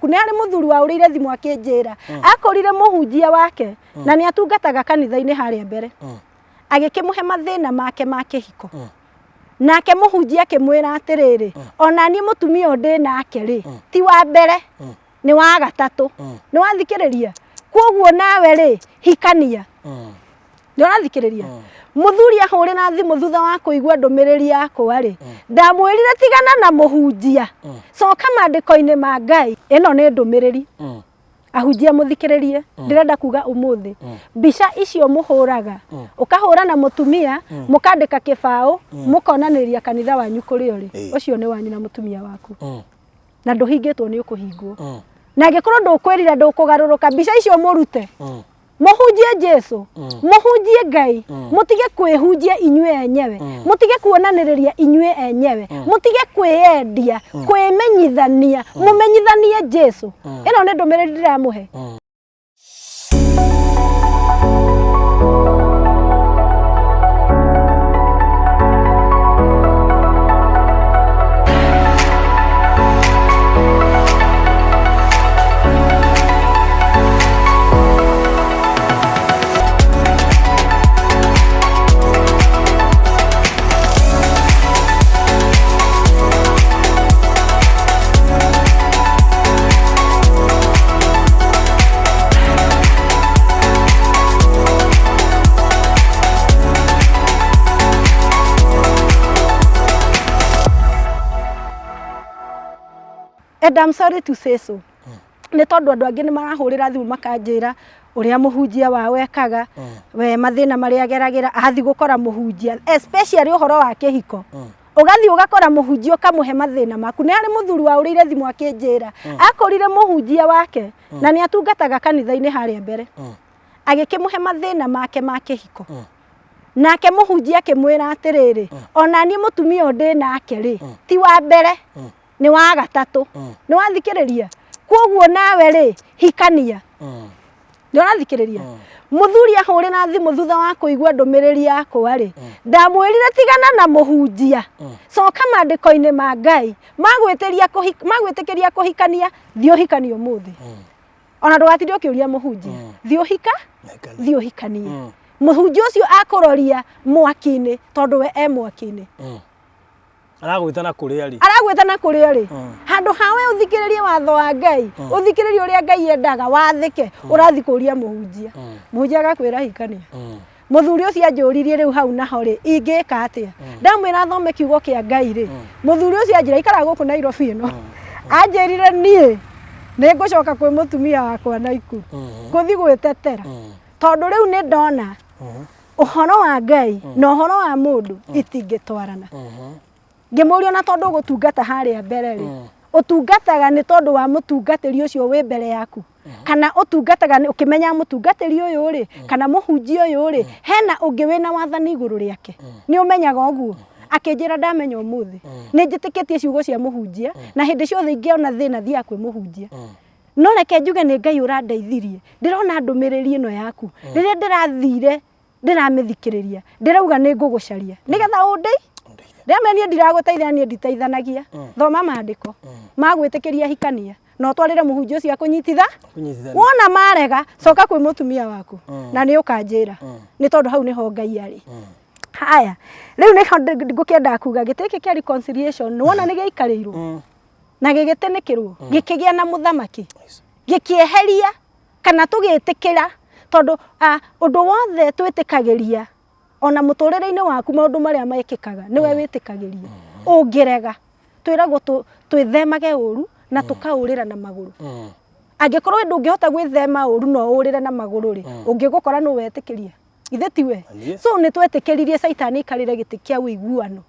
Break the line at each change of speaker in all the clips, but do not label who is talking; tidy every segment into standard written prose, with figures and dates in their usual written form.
Nĩ harĩ mũthuri waũrĩire thimũ akĩnjĩra akorire mũhunjia wake na nĩ atungataga kanitha-inĩ harĩa mbere, agĩkĩmũhe mathĩna make ma kĩhiko. Nake mũhunjia akĩmwĩra atĩrĩrĩ, ona niĩ mũtumia ũyũ ndĩ nake rĩ, ti wa mbere, nĩ wa gatatũ. Nĩ wathikĩrĩria? Kwoguo nawe rĩ, hikania. Nĩ ũrathikĩrĩria? Mũthuri ahũrĩra thimũ thutha wa kũigua ndũmĩrĩri yakwa rĩ, ndamwĩrire tigana na mũhunjia, coka maandĩko-inĩ ma Ngai. Ĩno nĩ ndũmĩrĩri. Ahunjia mũthikĩrĩrie, ndĩrenda kuga ũmũthĩ, mbica icio mũhũraga, ũkahũra na mũtumia, mũkandĩka kĩbaũ, mũkonanĩria kanitha wanyu kũrĩa ũrĩ, ũcio nĩ wanyu na mũtumia waku. Na ndũhingĩtwo nĩ ũkũhingwo. Na angĩkorwo ndũkwĩrira ndũkũgarũrũka, mbica icio mũrute. Mũhunjie Jesu, mũhunjie Ngai, mũtige kwĩhunjia inyuĩ enyewe, mũtige kuonanĩrĩria inyuĩ enyewe, mũtige kwĩyendia, kwĩmenyithania, mũmenyithanie Jesu. Ĩno nĩ ndũmĩrĩri ndĩramũhe. And I'm sorry to say so. Nĩ tondũ andũ angĩ nĩ marahũrĩra thimũ makanjĩra ũrĩa mũhunjia wao ekaga, we mathĩna marĩa ageragĩra athiĩ gũkora mũhunjia, especially ũhoro wa kĩhiko. Ũgathiĩ ũgakora mũhunjia ũkamũhe mathĩna maku. Nĩ harĩ mũthuri waũrĩire thimũ akĩnjĩra akorire mũhunjia wake na nĩ atungataga kanitha-inĩ harĩa mbere, agĩkĩmũhe mathĩna make ma kĩhiko. Nake mũhunjia akĩmwĩra atĩrĩrĩ, ona niĩ mũtumia ũyũ ndĩ nake rĩ, ti wa mbere, nĩ wa gatatũ. Nĩ wathikĩrĩria? Kwoguo nawe rĩ, hikania. Nĩ ũrathikĩrĩria? Mũthuri ahũrĩra thimũ thutha wa kũigua ndũmĩrĩri yakwa rĩ, ndamwĩrire tigana na mũhunjia, coka maandĩko-inĩ ma Ngai, magwĩtĩkĩria kũhikania, thiĩ ũhikanie ũmũthĩ. Ona ndũgatinde ũkĩũria mũhunjia, thiĩ ũhika, thiĩ ũhikanie. Mũhunjia ũcio akũroria mwaki-inĩ tondũ we e mwaki-inĩ.
Aragwĩta na kũrĩa rĩ?
Aragwĩta na kũrĩa rĩ? Handũ ha we ũthikĩrĩrie watho wa Ngai, ũthikĩrĩrie ũrĩa Ngai endaga, wathĩke, ũrathiĩ kũria mũhunjia. Mũhunjia agakwĩra hikania. Mũthuri ũcio anjũririe rĩu hau naho rĩ, ingĩka atĩa? Ndamwĩra athome kiugo kĩa Ngai rĩ, mũthuri ũcio anjĩra ikaraga gũkũ Nairobi ĩno. Anjĩrire niĩ nĩ ngũcoka kwĩ mũtumia wakwa Naikuru, ngũthiĩ gwĩtetera. Tondũ rĩu nĩ ndona ũhoro wa Ngai na ũhoro wa mũndũ itingĩtwarana. Ngĩmũria ona tondũ ũgũtungata harĩa mbere rĩ, ũtungataga nĩ tondũ wa mũtungatĩri ũcio wĩ mbere yaku? Kana ũtungataga ũkĩmenya mũtungatĩri ũyũ rĩ, kana mũhunjia ũyũ rĩ, hena ũngĩ wĩna wathani igũrũ rĩake? Nĩ ũmenyaga ũguo? Akĩnjĩra ndamenya ũmũthĩ. Nĩ njĩtĩkĩtie ciugo cia mũhunjia, na hĩndĩ ciothe ingĩona thĩna thiaga kwĩ mũhunjia. No reke njuge nĩ Ngai ũrandeithirie, ndĩrona ndũmĩrĩri ĩno yaku, rĩrĩa ndĩrathire ndĩramĩthikĩrĩria, ndĩrauga nĩ ngũgũcaria nĩgetha ũndei. Ndĩramenya niĩ ndiragũteithia, niĩ nditeithanagia. Thoma maandĩko magwĩtĩkĩria hikania na ũtwarĩre mũhunjia ũcio akũnyititha. Wona marega, coka kwĩ mũtumia waku na nĩ ũkanjĩra, nĩ tondũ hau nĩho Ngai arĩ. Haya, rĩu nĩho ngũkĩendaga kuga gĩtĩ gĩkĩ kĩa reconciliation, nĩwona nĩ gĩaikarĩirwo na gĩgĩtĩnĩkĩrwo, gĩkĩgĩa na mũthamaki, gĩkĩeheria kana tũgĩtĩkĩra, tondũ ũndũ wothe twĩtĩkagĩria ona mũtũrĩre-inĩ waku, maũndũ marĩa mekĩkaga nĩwe wĩtĩkagĩria. Ũngĩrega, twĩragwo twĩthemage ũru na tũkaũrĩra na magũrũ. Angĩkorwo ndũngĩhota gwĩthema ũru no ũrĩre na magũrũ rĩ, ũngĩgũkora nũ wetĩkĩria? Ithe tiwe? So nĩ twetĩkĩririe Caitani aikarĩre gĩtĩ kĩa ũiguano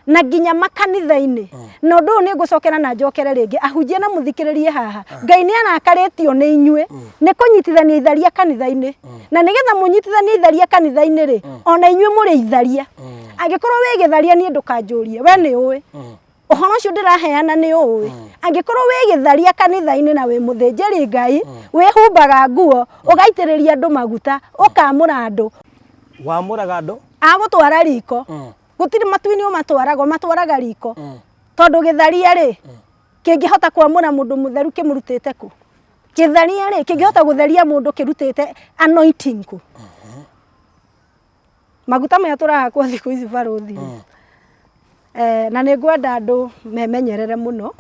na nginya makanitha-inĩ. Na ũndũ ũyũ nĩ ngũcokera na njokere rĩngĩ, ahunjia na mũthikĩrĩrie haha, Ngai nĩ arakarĩtio nĩ inyuĩ nĩ kũnyitithania itharia kanitha-inĩ. Na nĩgetha mũnyitithanie itharia kanitha-inĩ rĩ, ona inyuĩ mũrĩ itharia. Angĩkorwo wĩ gĩtharia niĩ ndũkanjũrie, we nĩ ũĩ. Ũhoro ũcio ndĩraheana nĩ ũĩ. Angĩkorwo wĩ gĩtharia kanitha-inĩ na wĩ mũthĩnjĩri Ngai, wĩhumbaga nguo, ũgaitĩrĩria andũ maguta, ũkamũra andũ.
Wamũraga andũ?
Agũtwara riko. Gũtirĩ matu-inĩ ũmatwaraga, ũmatwaraga riko. Tondũ gĩtharia rĩ, Kĩngĩhota kwamũra mũndũ mũtheru kĩmũrutĩte kũ? Kĩtheria rĩ, kĩngĩhota gũtheria mũndũ kĩrutĩte anointing kũ? Maguta maya tũrahakwo thikũ ici barũthi rĩ, na nĩ ngwenda andũ memenyerere mũno,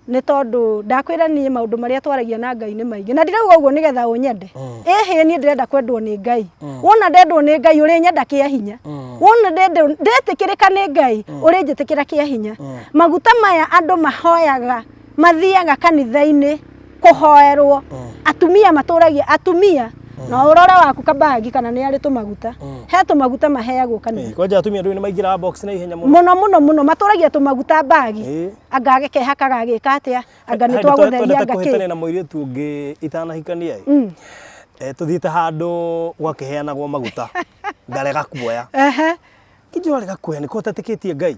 nĩ tondũ ndakwĩra niĩ maũndũ marĩa twaragia na Ngai nĩ maingĩ, na ndirauga ũguo nĩgetha ũnyende, ĩhĩ niĩ ndĩrenda kwendwo nĩ Ngai, wona ndendwo nĩ Ngai ũrĩnyenda kĩa hinya, wona ndetĩkĩrĩka nĩ Ngai ũrĩnjĩtĩkĩra kĩa hinya. Maguta maya andũ mahoyaga, mathiaga kanitha-inĩ kũhoerwo, atumia matũragia atumia, no ũrore waku kabagi kana nĩ arĩ tũmaguta, he tũmaguta maheagwo kanitha.
Kwanja atumia ndũĩ nĩ maingĩraga box na ihenya mũno.
Mũno mũno mũno, matũragia tũmaguta bagi, anga gekehakaga gagĩka atĩa, anga nĩ twagũtheria
twendete
anga kĩ.
Kũhĩtania na mũirĩtu ũngĩ itanahikania ĩ. Tũthiĩte handũ gwakĩheanagwo maguta, ngarega kuoya. Kĩnjũ arega kuoya nĩ ũtetĩkĩtie Ngai.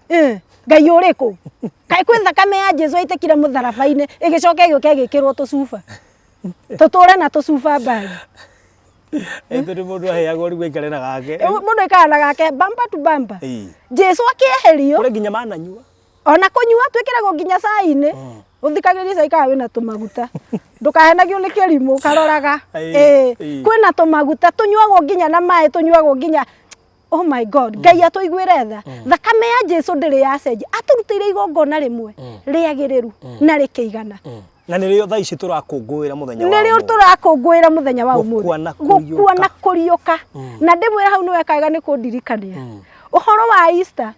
Ngai ũrĩkũ? Kaĩ kwĩ thakame ya Jesu yaitĩkire mũtharaba-inĩ ĩgĩcoka ĩgĩũka ĩgĩkĩrwo tũcuba. Tũtũre na tũcuba mbagi.
Tondũ mũndũ aheagwo rĩu aikare na gake.
Mũndũ aikara na gake bumper to bumper. Jesu akĩeherio.
Kũrĩ nginya mananyua.
Ona kũnyua twĩkĩragwo nginya cai-inĩ. Ũthikagĩrĩria cai kana wĩna tũmaguta. Ndũkahenagio nĩ kĩrimũ karoraga. Kwĩna tũmaguta tũnyuagwo nginya na maĩ, tũnyuagwo nginya. Oh my God, Ngai atũiguĩre tha. Thakame ya Jesu ndĩrĩ yacenjia. Atũrutĩire igongona rĩmwe rĩagĩrĩru na rĩkĩigana.
Na nĩrĩo thaa ici tũrakũngũĩra mũthenya wa
Nĩrĩo
ũmũthĩ.
tũrakũngũĩra mũthenya wa ũmũthĩ.
Gũkua na kũriũka.
Gũkua na kũriũka. Na ndĩmwĩra hau nĩ wekaga nĩ kũndirikania. Ũhoro wa Easter,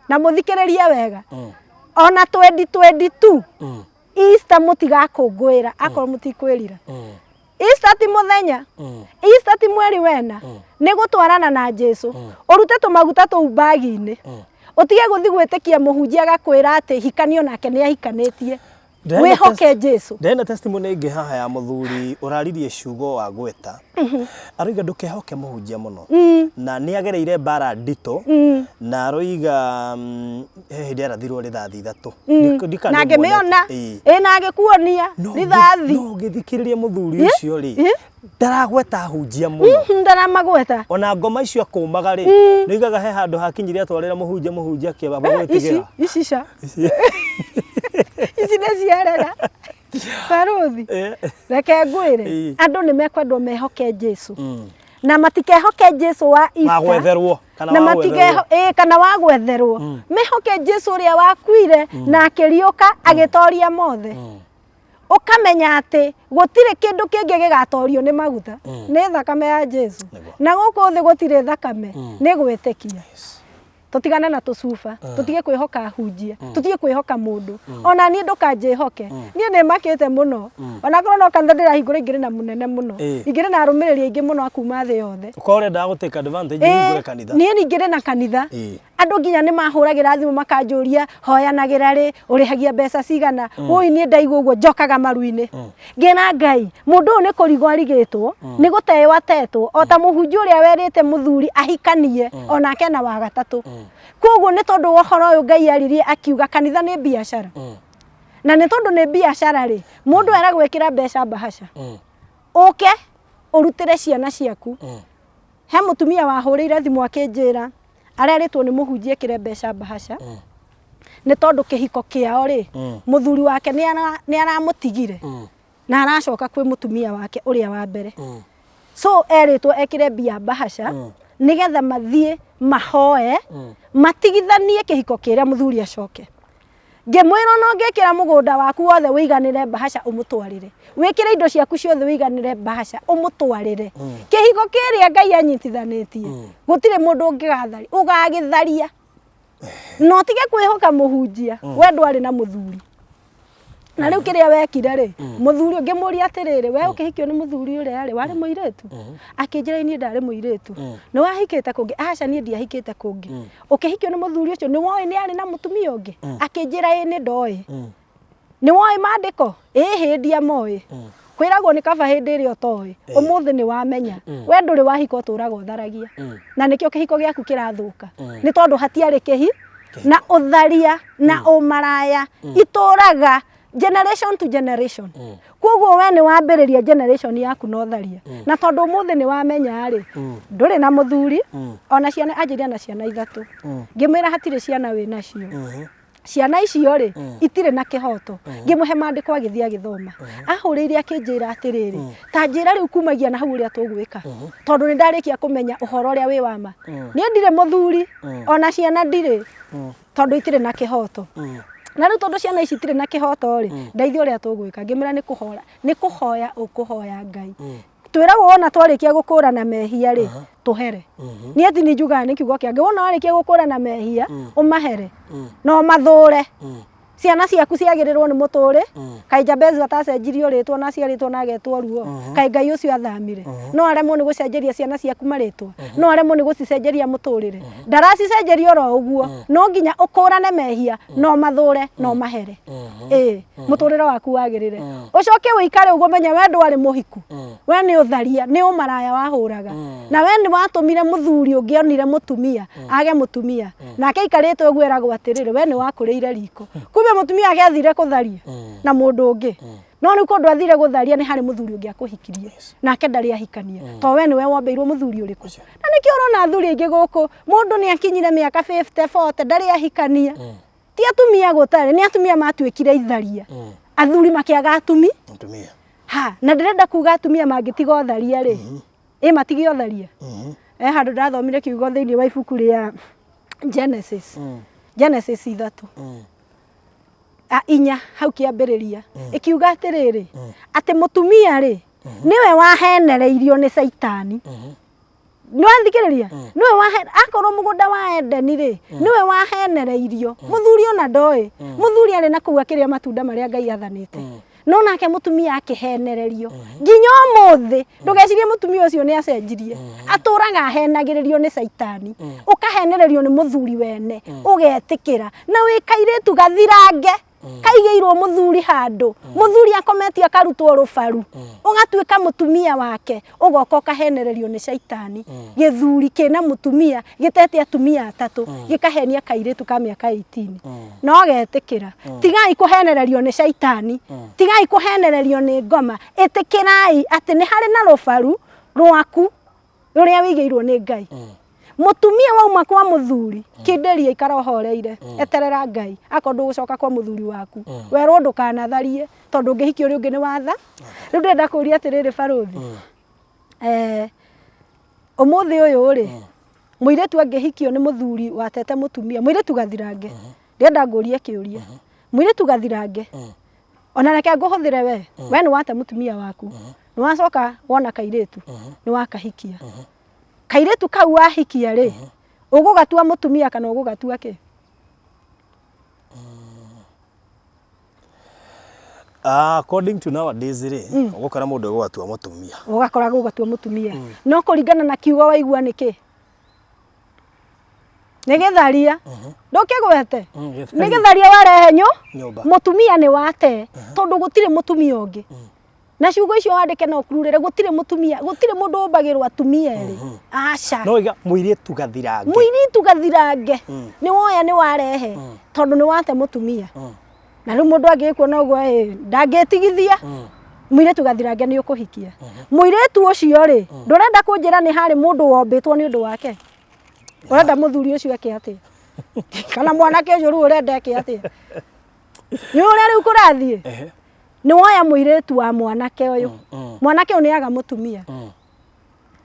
na mũthikĩrĩrie wega. Ona 2022, Easter mũtigakũngũĩra akorwo mũtikwĩrira. Easter ti mũthenya, Easter ti mweri wena, nĩ gũtwarana na Jesu. Ũrute tũmaguta tũu bagi-inĩ. Ũtige gũthiĩ gwĩtĩkia mũhunjia agakwĩra atĩ hikanio nake nĩ ahikanĩtie. Wĩhoke Jesu.
Ndĩrenda testimony ĩngĩ haha ya mũthuri ũraririe ciugo wa gweta. Aroiga ndũkehoke mũhunjia mũno. Na nĩ agereire mbara nditũ. Na aroiga he hĩndĩ arathirwo rithathi 3.
Na ngĩmĩona. Ĩ na agĩkuonia rithathi.
No ũngĩthikĩrĩria mũthuri ũcio rĩ, ndaragweta ahunjia mũno.
Ndaramagweta.
Ona ngoma icio akũmaga rĩ, nĩ oigaga he handũ hakinyire atwarĩra mũhunjia, mũhunjia akĩamba gwĩtigĩra.
Ici ca. Ici nĩ ciarega. Barũthi. Reke ngwĩre, andũ nĩ mekwendwo mehoke Jesu. Na matikehoke Jesu wa Easter.
Wa gwetherwo. Kana
Na
wa
matikeho,
gwetherwo.
Kana wa gwetherwo. Mehoke Jesu ũrĩa wakuire na akĩriũka agĩtoria mothe. Ũkamenya atĩ gũtirĩ kĩndũ kĩngĩ gĩgatorio nĩ maguta, nĩ thakame ya Jesu. Na gũkũ thĩ gũtirĩ thakame, nĩ gwĩtĩkia. Tũtigane na tũcuba, tũtige kwĩhoka ahunjia, tũtige kwĩhoka mũndũ. Ona niĩ ndũkanjĩhoke, niĩ nĩ makĩte mũno. Ona korwo no kanitha ndĩrahingũra ingĩrĩ na mũnene mũno. Ingĩrĩ na arũmĩrĩri aingĩ mũno a kuma thĩ yothe.
Ũkorwo ũrenda gũ take advantage ũhingũre kanitha.
Niĩ ningĩrĩ na kanitha. Andũ nginya nĩ mahũragĩra thimũ makanjũria hoyanagĩra rĩ, ũrĩhagia mbeca cigana. Wũi niĩ ndaigua ũguo njokaga maru-inĩ. Ngĩra Ngai, mũndũ ũyũ nĩ kũrigwo arigĩtwo, nĩ gũteyo atetwo, o ta mũhunjia ũrĩa werĩte mũthuri ahikanie, onake ena wa gatatũ. Koguo nĩ tondũ wa ũhoro ũyũ Ngai aririe akiuga kanitha nĩ biacara. Na nĩ tondũ nĩ biacara rĩ, mũndũ eragwo ĩkĩra mbeca mbahaca. Ũke ũrutĩre ciana ciaku. He mũtumia wahũrĩire thimũ akĩnjĩra arerĩtwo nĩ mũhunjia ĩkĩre mbeca mbahaca. Nĩ tondũ kĩhiko kĩao rĩ, mũthuri wake nĩ aramũtigire na aracoka kwĩ mũtumia wake ũrĩa wa mbere. So erĩtwo ekĩre mbia mbahaca nĩgetha mathiĩ mahoe matigithanie kĩhiko kĩrĩa mũthuri acoke. Ngĩmwĩra ona ũngĩkĩra mũgũnda waku wothe ũiganĩre mbahaca ũmũtwarĩre, wĩkĩre indo ciaku ciothe ũiganĩre mbahaca ũmũtwarĩre. Kĩhiko kĩrĩa Ngai anyitithanĩtie gũtirĩ mũndũ ũngĩgatharia, ũgagĩtharia. Na ũtige kwĩhoka mũhunjia, we ndwarĩ na mũthuri. Na rĩu kĩrĩa wekire rĩ, mũthuri ũngĩmũria atĩrĩrĩ, we ũkĩhikio nĩ mũthuri ũrĩa rĩ, warĩ mũirĩtu? Akĩnjĩra niĩ ndarĩ mũirĩtu. Nĩ wahikĩte kũngĩ? Aca niĩ ndiahikĩte kũngĩ. Ũkĩhikio nĩ mũthuri ũcio nĩ woĩ nĩ arĩ na mũtumia ũngĩ? Akĩnjĩra ĩĩ nĩ ndoĩ. Nĩ woĩ mandĩko? Ĩĩ hĩ ndiamoĩ. Kwĩragwo nĩ kaba hĩndĩ ĩrĩa ũtoĩ, ũmũthĩ nĩ wamenya. We ndũrĩ wahika ũtũraga ũtharagia. Na nĩkĩo kĩhiko gĩaku kĩrathũka. Nĩ tondũ hatiarĩ kĩhi na ũtharia na ũmaraya itũraga generation to generation. Koguo we nĩ wambĩrĩria generation yaku na ũtharia. Na tondũ ũmũthĩ nĩ wamenya rĩ, ndũrĩ na mũthuri, ona ciana anjĩria na ciana 3. Ngĩmwĩra hatirĩ ciana wĩ nacio. Ciana icio rĩ, itirĩ na kĩhoto. Ngĩmũhe maandĩko agĩthiĩ agĩthoma. Ahũrĩire akĩnjĩra atĩrĩrĩ, ta njĩra rĩu kumagia na hau ũrĩa tũgwĩka, tondũ nĩ ndarĩkia kũmenya ũhoro ũrĩa wĩ wa ma. Niĩ ndirĩ mũthuri, ona ciana ndirĩ, tondũ itirĩ na kĩhoto. Na rĩu tondũ ciana ici itirĩ na kĩhoto rĩ, ndeithia ũrĩa tũgwĩka. Ngĩmwĩra nĩ kũhoya, nĩ kũhoya ũkũhoya Ngai. Twĩragwo wona twarĩkia gũkũrana mehia rĩ, tũhere. Niĩ ti niĩ njugaga nĩ kiugo kĩa Ngai. Wona warĩkia gũkũrana mehia, ũmahere na ũmathũre. Ciana ciaku ciagĩrĩrwo nĩ mũtũrĩ. Kaĩ Jabezu atacenjirio rĩtwa na aciarĩtwo na agetwo Ruo? Kaĩ Ngai ũcio athamire? No aremwo nĩ gũcenjeria ciana ciaku marĩtwa? No aremwo nĩ gũcicenjeria mũtũrĩre? Ndaracicenjeria oro ũguo. No nginya ũkũrane mehia na ũmathũre na ũmahere. Ĩĩ. Mũtũrĩre waku wagĩrĩre. Ũcoke ũikare ũguo ũmenye we ndwarĩ mũhiku. We nĩ ũtharia, nĩ ũmaraya wahũraga. Na we nĩ watũmire mũthuri ũngĩ onire mũtumia, age mũtumia. Nake aikarĩte ũguo eragwo atĩrĩrĩ, we nĩ wakũrĩire riko. Kumbe mũtumia wake athire kũtharia na mũndũ ũngĩ. No rĩu kũndũ athire gũtharia nĩ harĩ mũthuri ũngĩ akũhikirie. Nake ndarĩ ahikania. To we nĩwe wombeirwo mũthuri ũrĩkũ? Na nĩkĩo ũrona athuri aingĩ gũkũ, mũndũ nĩ akinyire mĩaka 50, 40, ndarĩ ahikania. Ti atumia gũtarĩ, nĩ atumia matuĩkire itharia. Athuri makĩaga atumi.
Atumia.
Ha, na ndĩrenda kuga atumia mangĩtiga ũtharia rĩ, ĩ matige ũtharia. He handũ ndathomire kiugo thĩinĩ wa ibuku rĩa Genesis. Genesis 3. 4 hau kĩambĩrĩria. Ĩkiuga atĩrĩrĩ, atĩ mũtumia rĩ, nĩwe wahenereirio nĩ Caitani. Nĩwathikĩrĩria? Nĩwe wahe, akorwo mũgũnda wa Edeni rĩ, nĩwe wahenereirio. Mũthuri ona ndoĩ. Mũthuri arĩ na kũu akĩrĩa matunda marĩa Ngai athanĩte. No nake mũtumia akĩhenererio. Nginya ũmũthĩ, ndũgecirie mũtumia ũcio nĩ acenjirie. Atũraga ahenagĩrĩrio nĩ Caitani. Ũkahenererio nĩ mũthuri wene, ũgetĩkĩra. Na wĩ kairĩtu gathirange. Kaigĩirwo mũthuri handũ, mũthuri akometie akarutwo rũbaru, ũgatuĩka mũtumia wake, ũgoka ũkahenererio nĩ caitani. Gĩthuri kĩna mũtumia gĩtete atumia atatũ, gĩkahenia kairĩtu ka mĩaka 18. Na ũgetĩkĩra. Tigai kũhenererio nĩ caitani, tigai kũhenererio nĩ ngoma, ĩtĩkĩrai atĩ nĩ harĩ na rũbaru rwaku rũrĩa wĩigĩirwo nĩ Ngai. Mũtumia wauma kwa mũthuri, kĩndĩria ikara ũhoreire, eterera Ngai, akorwo ndũgũcoka kwa mũthuri waku, werwo ndũkanatharie, tondũ ũngĩhikia ũrĩa ũngĩ nĩ watha. Rĩu ndĩrenda kũria atĩrĩrĩ barũthi, ũmũthĩ ũyũ rĩ, mũirĩtu angĩhikio nĩ mũthuri watete mũtumia, mũirĩtu gathirange, ndĩrenda ngũrie kĩũria, mũirĩtu gathirange, ona reke ngũhũthĩre we, we nĩ wate mũtumia waku, nĩ wacoka wona kairĩtu, nĩ wakahikia. Kairĩtu kau wahikia rĩ, ũgũgatua mũtumia kana ũgũgatua kĩ?
According to nowadays rĩ, ũgũkora mũndũ egũgatua mũtumia.
Ũgakora gũgatua mũtumia. No kũringana na kiugo waigua nĩ kĩ? Nĩ gĩtharia. Ndũkĩgwete? Nĩ gĩtharia warehe
Nyũmba.
Mũtumia nĩ wate, tondũ gũtirĩ mũtumia ũngĩ. Na ciugo icio wandĩke na ũkururĩre, gũtirĩ mũtumia, gũtirĩ mũndũ ũmbagĩrwo atumia erĩ. Aca.
No iga mũirĩtu gathirange.
Mũirĩtu gathirange. Nĩ woya nĩ warehe, tondũ nĩ wate mũtumia. Na rĩu mũndũ angĩkuona ũguo ĩ, ndangĩtigithia. Mũirĩtu gathirange nĩ ũkũhikia. Mũirĩtu ũcio rĩ, ndũrenda kũnjĩra nĩ harĩ mũndũ wombĩtwo nĩ ũndũ wake? Ũrenda mũthuri ũcio eke atĩa? Kana mwanake ũcio rĩu ũrenda eke atĩa? Nĩ ũrĩa rĩu kũrathiĩ? Nĩ woya mũirĩtu wa mwanake ũyũ. Mwanake ũyũ nĩ aga mũtumia.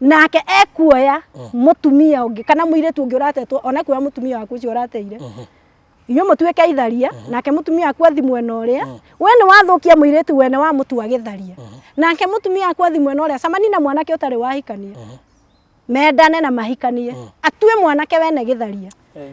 Nake ekuoya mũtumia ũngĩ kana mũirĩtu ũngĩ ũratetwo, ona kuoya mũtumia waku ũcio ũrateire. Inyuĩ mũtuĩke itharia, nake mũtumia waku athi mwena ũrĩa. We nĩ wathũkia mũirĩtu wene wamũtua gĩtharia. Nake mũtumia waku athi mwena ũrĩa, cemania na mwanake ũtarĩ wahikania. Mendane na mahikanie. Atue mwanake wene gĩtharia.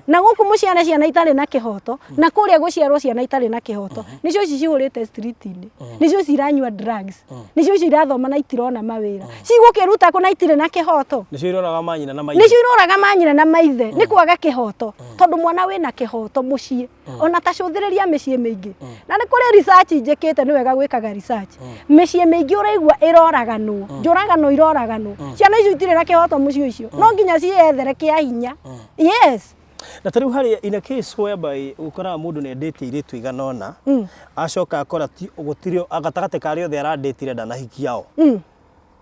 Na gũkũ mũciare ciana itarĩ na kĩhoto, na kũrĩa gũciarwo ciana itarĩ na kĩhoto. Nĩcio ici cihũrĩte street-inĩ. Nĩcio ici iranyua drugs. Nĩcio ici irathoma na itirona mawĩra. Cigũkĩruta kũ na itirĩ na kĩhoto?
Nĩcio iroraga manyina na maithe.
Nĩcio iroraga manyina na maithe. Nĩ kwaga kĩhoto. Tondũ mwana wĩna kĩhoto mũciĩ. Ona ta cũthĩrĩria mĩciĩ mĩingĩ. Na nĩ kũrĩ research njĩkĩte, nĩ wega gwĩkaga research. Mĩciĩ mĩingĩ ũraigua ĩroraganwo, njũragano iroraganwo. Ciana icio itirĩ na kĩhoto mũciĩ ũcio. No nginya ciĩyethere kĩa hinya. Yes.
Na ta rĩu harĩ in a case whereby ũkoraga mũndũ nĩ endĩte airĩtu aigana ũna, acoka akora ti gũtirĩ gatagatĩ ka arĩa othe arandĩtire ndanahikia o.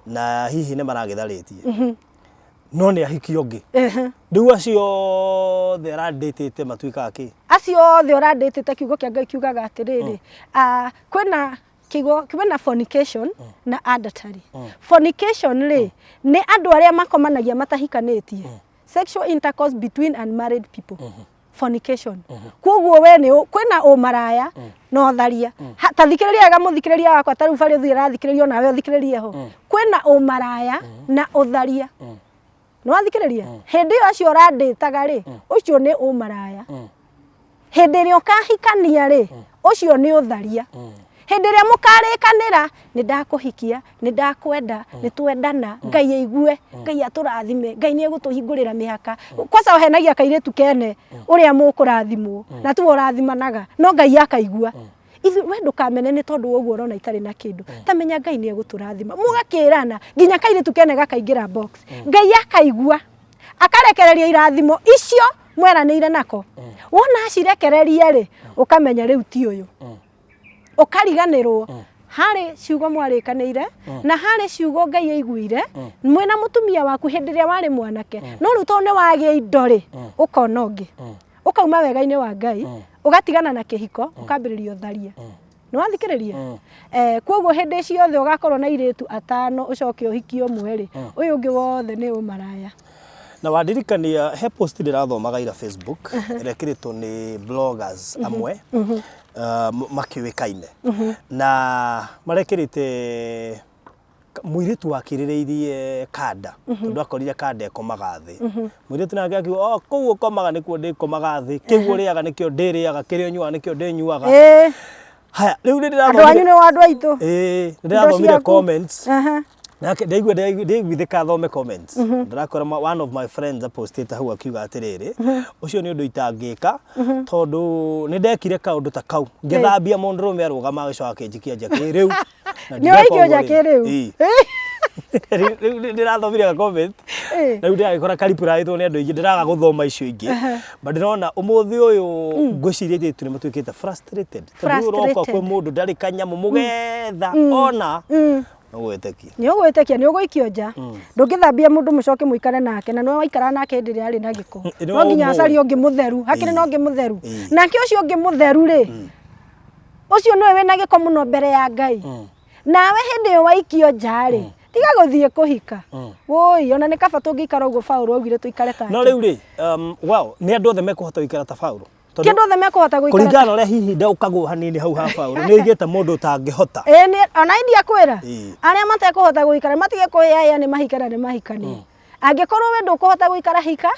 Na hihi nĩ maragĩtharĩtie. No nĩ ahikia ũngĩ. Rĩu acio othe arandĩtĩte matuĩkaga kĩ?
Acio othe ũrandĩtĩte kiugo kĩa Ngai kiugaga atĩrĩrĩ, ah, kwĩna kiugo kwĩna fornication na adultery. Fornication rĩ, nĩ andũ arĩa makomanagia matahikanĩtie. Sexual intercourse between unmarried people. Fornication. Koguo we nĩ kwĩna ũmaraya na ũtharia. Ta thikĩrĩria wega mũthikĩrĩria wakwa, ta rĩu barĩ ũthiĩ ũrathikĩrĩria onawe ũthikĩrĩrie ho. Kwĩna ũmaraya na ũtharia. Nĩ wathikĩrĩria? Hĩndĩ ĩyo acio ũrandĩtaga rĩ, ũcio nĩ ũmaraya. Hĩndĩ ĩrĩa ũkahikania rĩ, ũcio nĩ ũtharia. Hĩndĩ ĩrĩa mũkarĩkanĩra, nĩ ndakũhikia, nĩ ndakwenda, nĩ twendana, Ngai aigue, Ngai atũrathime, Ngai nĩ egũtũhingũrĩra mĩhaka. Kwanza ũhenagia kairĩtu kene ũrĩa mũkũrathimwo, na tiwe ũrathimanaga, no Ngai akaigua. Ithuĩ we ndũkamene nĩ tondũ wa ũguo ũrona itarĩ na kĩndũ. Ta menya Ngai nĩ egũtũrathima. Mũgakĩrana nginya kairĩtu kene gakaingĩra box. Ngai akaigua. Akarekereria irathimo icio mweranĩire nako. Wona acirekereria rĩ, ũkamenya rĩu ti ũyũ. Ũkariganĩrwo harĩ ciugo mwarĩkanĩire na harĩ ciugo Ngai aiguire mwĩna mũtumia waku hĩndĩ ĩrĩa warĩ mwanake. No rĩu tondũ nĩ wagĩa indo rĩ, ũkona ũngĩ. Ũkauma wega-inĩ wa Ngai, ũgatigana na kĩhiko, ũkambĩrĩria ũtharia. Nĩ wathikĩrĩria? Koguo hĩndĩ ciothe ũgakorwo na airĩtu atano ũcoke ũhikie ũmwe rĩ, ũyũ ũngĩ wothe nĩ ũmaraya.
Na wandirikania he post ndĩrathomaga ira Facebook ĩrĩa ĩkĩrĩtwo nĩ bloggers amwe makĩũĩkaine na marekĩrĩte mũirĩtu wakirĩrĩirie kanda tondũ akorire kanda ĩkomaga thĩ. Mũirĩtu nake akiuga, "Oh, kũu ũkomaga nĩkuo ndĩkomaga thĩ, kĩu ũrĩaga nĩkĩo ndĩrĩaga, kĩrĩa ũnyuaga nĩkĩo ndĩnyuaga." Haya, rĩu nĩ
Andũ anyu
ndĩrathomire
nĩ wa andũ aitũ.
Ĩĩ, nĩ
Indo
ndĩrathomire
ciaku.
comments. Nake ndaigua ndaiguithĩka thome comments. Ndĩrakora one of my friends apostĩte hau akiuga atĩrĩrĩ, ũcio nĩ ũndũ itangĩka tondũ nĩ ndekire kaũndũ ta kau. Ngĩthambia mũndũrũme arũgama agĩcoka akĩnjikia nja kĩrĩu.
Na Nĩ ũraikio nja kĩrĩu.
Ĩĩ. Rĩu nĩ ndĩrathomire ga comment. Rĩu ndĩragĩkora karipuraĩtwo nĩ andũ aingĩ, ndĩraga gũthoma icio ingĩ. But ndĩrona ũmũthĩ ũyũ ngwĩciria airĩtu nĩ matuĩkĩte frustrated. Tondũ rĩu ũroka kwĩ
Frustrated.
mũndũ ndarĩ kanyamũ mũgetha ona no gwĩtĩkia.
Nĩ ũgwĩtĩkia nĩ ũgũikio nja. Ndũngĩthambia mũndũ mũcoke mũikare nake na nĩwe waikara nake hĩndĩ ĩrĩa arĩ na gĩko.
Nĩ
No nginya
ũmũĩ.
acarie ũngĩ mũtheru. Hakĩrĩ na ũngĩ mũtheru. Nake ũcio ũngĩ mũtheru rĩ, ũcio nĩwe wĩna gĩko mũno mbere ya Ngai. Nawe hĩndĩ ĩyo waikio nja rĩ, tiga gũthiĩ kũhika. Wũi, ona nĩ kaba tũngĩikara ũguo Paũlũ augire tũikare take.
No rĩu rĩ, well, nĩ andũ othe mekũhota gũikara ta Paũlũ.
Ti andũ othe mekũhota gũikara.
Kũringana na ũrĩa hihi ndaũkagwo hanini hau ha Paũlũ, nĩ oigĩte mũndũ ũtangĩhota.
Ĩĩ nĩ, ona ndiakwĩra, arĩa matekũhota gũikara matige kwĩyaya nĩ mahike na nĩ mahikanie. Angĩkorwo we ndũkũhota gũikara hika,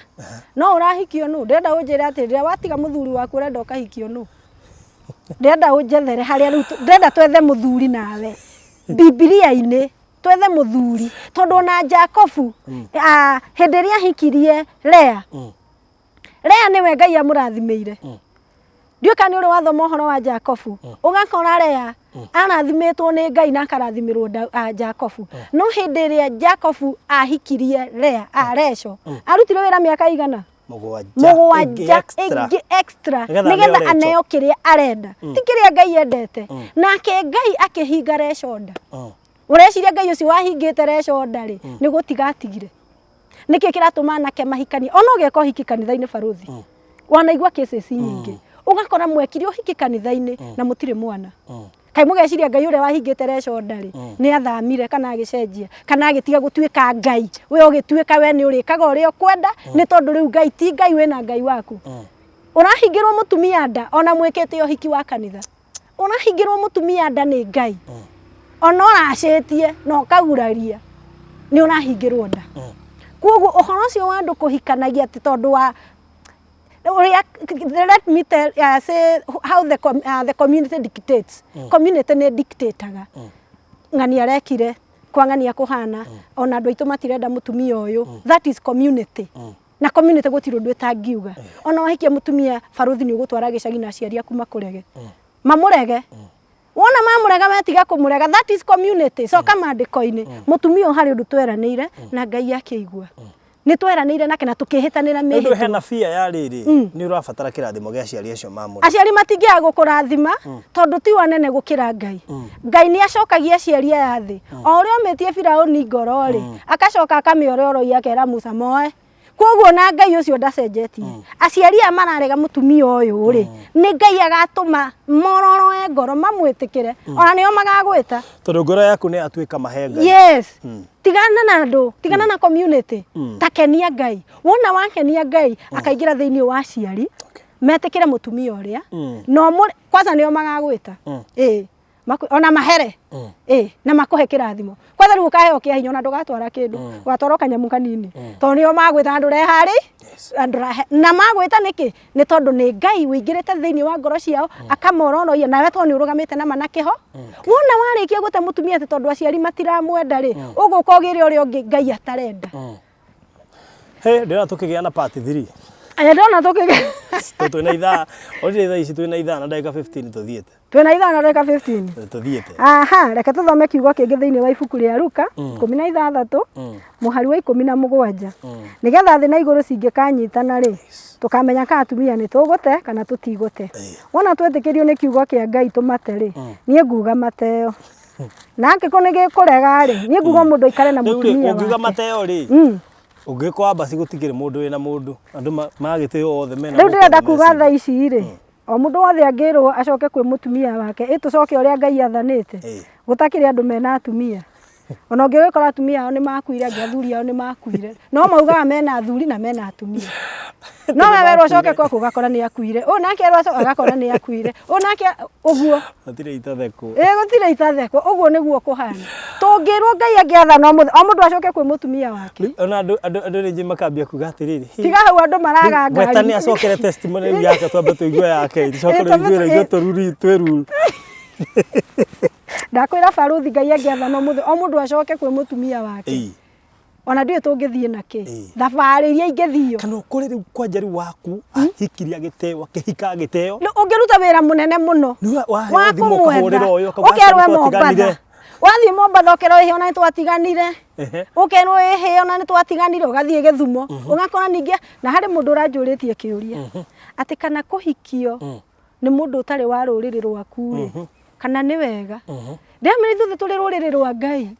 no ũrahikio nũ? Ndĩrenda ũnjĩre atĩ rĩrĩa watiga mũthuri waku ũrenda ũkahikio nũ? Ndĩrenda ũnjethere harĩa rĩu, ndĩrenda twethe mũthuri nawe. Bibilia-inĩ twethe mũthuri, tondũ ona Jakobu hĩndĩ ĩrĩa ahikirie Lea, Lea nĩwe Ngai amũrathimĩire. Ndiũĩ kana nĩ ũrĩ wathoma ũhoro wa Jakobu, ũgakora Lea arathimĩtwo nĩ Ngai na akarathimĩrwo Jakobu. No hĩndĩ ĩrĩa Jakobu ahikirie Lea, Rachel, arutire wĩra mĩaka igana?
Mũgwanja
ĩngĩ extra nĩgetha aneo kĩrĩa arenda, ti kĩrĩa Ngai endete. Nake Ngai akĩhinga Rachel nda. Ũreciria Ngai ũcio wahingĩte Rachel nda rĩ, nĩ gũtiga atigire? Nĩkĩ kĩratũma anake mahikanie? Ona ũgeka ũhiki kanitha-inĩ barũthi, wanaigua cases nyingĩ, ũgakora mwekire ũhiki kanitha-inĩ na mũtirĩ mwana. Kaĩ mũgeciria Ngai ũrĩa wahingĩte Rachel nda rĩ, nĩ athamire kana agĩcenjia kana agĩtiga gũtuĩka Ngai, we ũgĩtuĩka we nĩ ũrĩkaga ũrĩa ũkwenda, nĩ tondũ rĩu Ngai ti Ngai wĩna Ngai waku. Ũrahingĩrwo mũtumia nda ona mwĩkĩte ũhiki wa kanitha. Ũrahingĩrwo mũtumia nda nĩ Ngai. Ona ũracĩtie na ũkaguraria nĩ ũrahingĩrwo nda. Koguo ũhoro ũcio wa andũ kũhikanagia atĩ tondũ wa ũrĩa, let me tell, say how the community dictates. Community nĩ dictataga. Ng'ania arekire, kwa ng'ania kũhana, ona andũ aitũ matirenda mũtumia ũyũ. That is community. Na community gũtirĩ ũndũ ĩtangiuga. Ona wahikia mũtumia barũthi nĩ ũgũtwara gĩcagi na aciari aku makũrege. Mamũrege. Wona mamũrega we tiga kũmũrega. That is community. Coka maandĩko-inĩ. Mũtumia ũyũ harĩ ũndũ tweranĩire na Ngai akĩigua. Nĩ tweranĩire nake na tũkĩhĩtanĩra
Nĩ ũndũ
mĩhĩtwa.
hena bia ya rĩrĩ, nĩ ũrabatara kĩrathimo gĩa aciari acio mamũre.
Aciari matingĩaga gũkũrathima tondũ ti anene gũkĩra Ngai. Ngai nĩ acokagia aciari aya thĩ. O ũrĩa omĩtie Firaũni ngoro rĩ, akacoka akamĩororoia akera Musa moe. Koguo na Ngai ũcio ndacenjetie. Aciari aya mararega mũtumia ũyũ rĩ, nĩ Ngai agatũma mororoe ngoro mamwĩtĩkĩre, ona nĩo magagwĩta.
Tondũ ngoro yaku nĩ yatuĩka mahe Ngai.
Yes. Tigana na andũ, tigana na community, ta kenia Ngai. Wona wakenia Ngai, akaingĩra thĩinĩ wa aciari, metĩkĩre mũtumia ũrĩa, na kwanza nĩo magagwĩta. Ĩĩ. Ona mahere. Ĩĩ, na makũhe kĩrathimo. Kwanza rĩu ũkaheo kĩa hinya ona ndũgatwara kĩndũ, ũgatwara o kanyamũ kanini. Tondũ nĩo magwĩta na ndũreharĩ, na ndũrahe. Na magwĩta nĩkĩ? Nĩ tondũ nĩ Ngai ũingĩrĩte thĩinĩ wa ngoro ciao, akamororoia, nawe tondũ nĩ ũrũgamĩte na ma na kĩho. Wona warĩkia gũte mũtumia atĩ tondũ aciari matiramwenda rĩ, ũgũka ũgĩre ũrĩa ũngĩ Ngai atarenda.
Hey, ndĩrona tũkĩgĩa na part 3.
Aya ndĩrona tũkĩgĩa.
Tondũ twĩna ithaa, already thaa ici twĩna ithaa na ndagĩka 15 tũthiĩte.
Twĩna ithaa na ndagĩka 15.
Tũthiĩte.
Aha, reke tũthome kiugo kĩngĩ thĩinĩ wa ibuku rĩa Luka 16 mũhari wa 17. Nĩgetha thĩ na igũrũ cingĩkanyitana rĩ, tũkamenya kana atumia nĩ tũgũte kana tũtigũte. Wona twetĩkĩrio nĩ kiugo kĩa Ngai tũmate rĩ, niĩ nguga mateo. Na angĩkorwo nĩ gĩkũrega rĩ, niĩ nguga mũndũ aikare na
Rĩu rĩ,
mũtumia
ũngiuga
wake.
mateo rĩ, ũngĩkwa ambasi gũtikĩrĩ mũndũ wĩna mũndũ. Andũ magĩtĩo othe mena
Rĩu
gũkũ
ndĩrenda
othe me
kuga
single.
thaa ici rĩ, o mũndũ wothe angĩrwo acoke kwĩ mũtumia wake, ĩ tũcoke ũrĩa Ngai athanĩte, gũtakĩrĩ andũ mena atumia. Ona ũngĩgĩkora atumia ao nĩ makuire, angĩ athuri ao nĩ makuire. No maugaga mena athuri na mena atumia. No we werwo ũcoke gwaku ũgakora nĩ akuire. Ũyũ nake erwo acoke agakora nĩ akuire. Ũyũ nake ũguo.
Gũtirĩ itathekwo.
Ĩ gũtirĩ itathekwo. Ũguo nĩguo kũhana. Tũngĩrwo Ngai angĩathana ũmũthĩ, o mũndũ acoke kwĩ mũtumia wake.
Rĩu ona andũ andũ andũ rĩngĩ makambia kuga atĩrĩrĩ, "Hĩ,
Tiga hau andũ maraga ngari.
Gweta nĩ acokere testimony rĩu yake twambe tũigue yake tũcoke
Ĩ,
rĩu
twambe
ithuĩ rĩu tũruri twĩruru.
Ndakwĩra barũthi Ngai angĩathana ũmũthĩ o mũndũ acoke kwĩ mũtumia wake.
Ĩĩ.
Ona ndiũĩ tũngĩthiĩ na kĩ.
Ĩĩ.
Thabarĩ iria ingĩthio.
Kana ũkore rĩu kwanja rĩu waku ahikirie agĩteo akĩhika agĩteo.
Nĩ ũngĩruta wĩra mũnene mũno.
Nĩ waheo
Wa
thimũ ũkahũrĩra
kũmwetha.
ũyũ akauga
Ũkerwo
aca
e
nĩ twatiganire.
Mombatha. Wathiĩ Mombatha ũkerwo ĩhĩ ona nĩ twatiganire.
Ehe.
Ũkerwo ĩhĩ ona nĩ twatiganire ũgathiĩ Gĩthumo. Ũgakora ningĩ na harĩ mũndũ ũranjũrĩtie kĩũria. Atĩ kana kũhikio nĩ mũndũ ũtarĩ wa rũrĩrĩ rwaku rĩ, kana nĩ wega. Ndĩramenya ithuothe tũrĩ rũrĩrĩ rwa Ngai.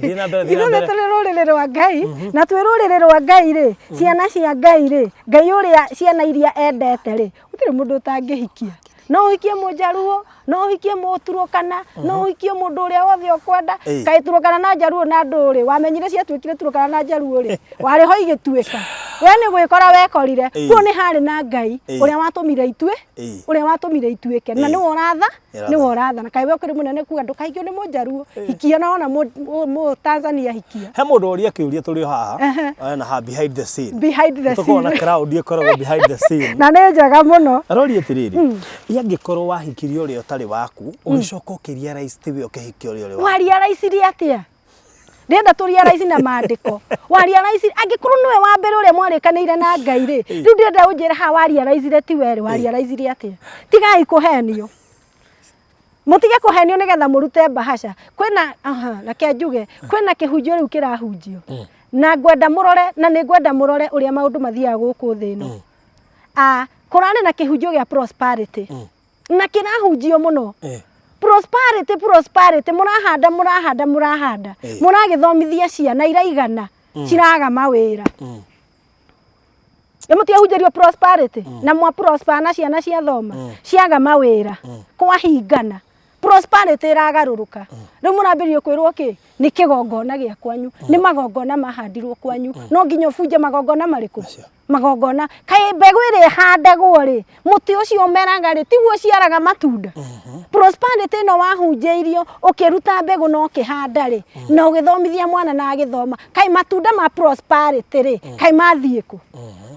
Thiĩ na mbere, thiĩ na
Ithuothe
mbere.
tũrĩ rũrĩrĩ rwa Ngai, na twĩ rũrĩrĩ rwa Ngai rĩ, ciana cia Ngai rĩ, Ngai ũrĩa ciana iria endete rĩ, gũtirĩ mũndũ ũtangĩhikia. No ũhikie mũnjaruo, no ũhikie mũturũkana, no ũhikie mũndũ ũrĩa wothe ũkwenda.
Ĩĩ.
Kaĩ turũkana na njaruo na andũ rĩ, wamenyire ciatuĩkire turũkana na njaruo rĩ, warĩ ho igĩtuĩka. We nĩ gwĩkora wekorire.
Ĩĩ.
Kuo nĩ harĩ na Ngai
Ĩĩ.
ũrĩa watũmire itue,
Ĩĩ.
ũrĩa watũmire ituĩke. Na
Ĩĩ.
nĩwe ũratha,
Nĩũrathana.
nĩwe ũrathana. Kaĩ we ũkĩrĩ mũnene kuga ndũkahikio nĩ mũnjaruo, hikia na wona mũ Tanzania hikia.
He mũndũ woria kĩũria tũrĩ o haha
Ehe.
na haha behind the scene.
Behind the
Tũkoragwo na
scene.
crowd ĩkoragwo behind the scene.
Na nĩ njega mũno.
Aroria atĩrĩrĩ, ĩ angĩkorwo wahikirie ũrĩa ũtarĩ waku, ũgĩcoka ũkĩrealize tiwe ũkĩhikia ũrĩa ũrĩ waku.
Warealize atĩa? Ndĩrenda tũ realize na maandĩko. Warealize angĩkorwo nĩwe wa mbere ũrĩa mwarĩkanĩire na Ngai rĩ, rĩu ndĩrenda ũnjĩre haha warealize tiwe rĩ, warealize atĩa? Tigai kũhenio. Mũtige kũhenio nĩgetha mũrute mbahaca. Kwĩna, aha, reke njuge, kwĩna kĩhunjio rĩu kĩrahunjio. Na ngwenda mũrore, na nĩ ngwenda mũrore ũrĩa maũndũ mathiaga gũkũ thĩ ĩno. Ah, kũrarĩ na kĩhunjio gĩa prosperity. Na kĩrahunjio mũno. Prosperity, prosperity, mũrahanda, mũrahanda, mũrahanda. Mũragĩthomithia ciana iraigana, ciraga mawĩra. Nĩ mũtiahunjĩrio prosperity na mwa prosper na ciana ciathoma ciaga mawĩra kwahingana prosperity ĩragarũrũka rĩu mũrambĩrĩria kwĩrwo kĩ nĩ kĩgongona gĩa kwanyu nĩ magongona mahandirwo kwanyu no nginya ũbunje magongona marĩkũ
Macio.
magongona kaĩ mbegũ ĩrĩa ĩhandagwo rĩ mũtĩ ũcio ũmeraga rĩ tiguo ũciaraga matunda prosperity ĩno wahunjĩirio ũkĩruta mbegũ na ũkĩhanda rĩ na ũgĩthomithia mwana na agĩthoma kaĩ matunda ma prosperity rĩ kaĩ mathiĩ kũ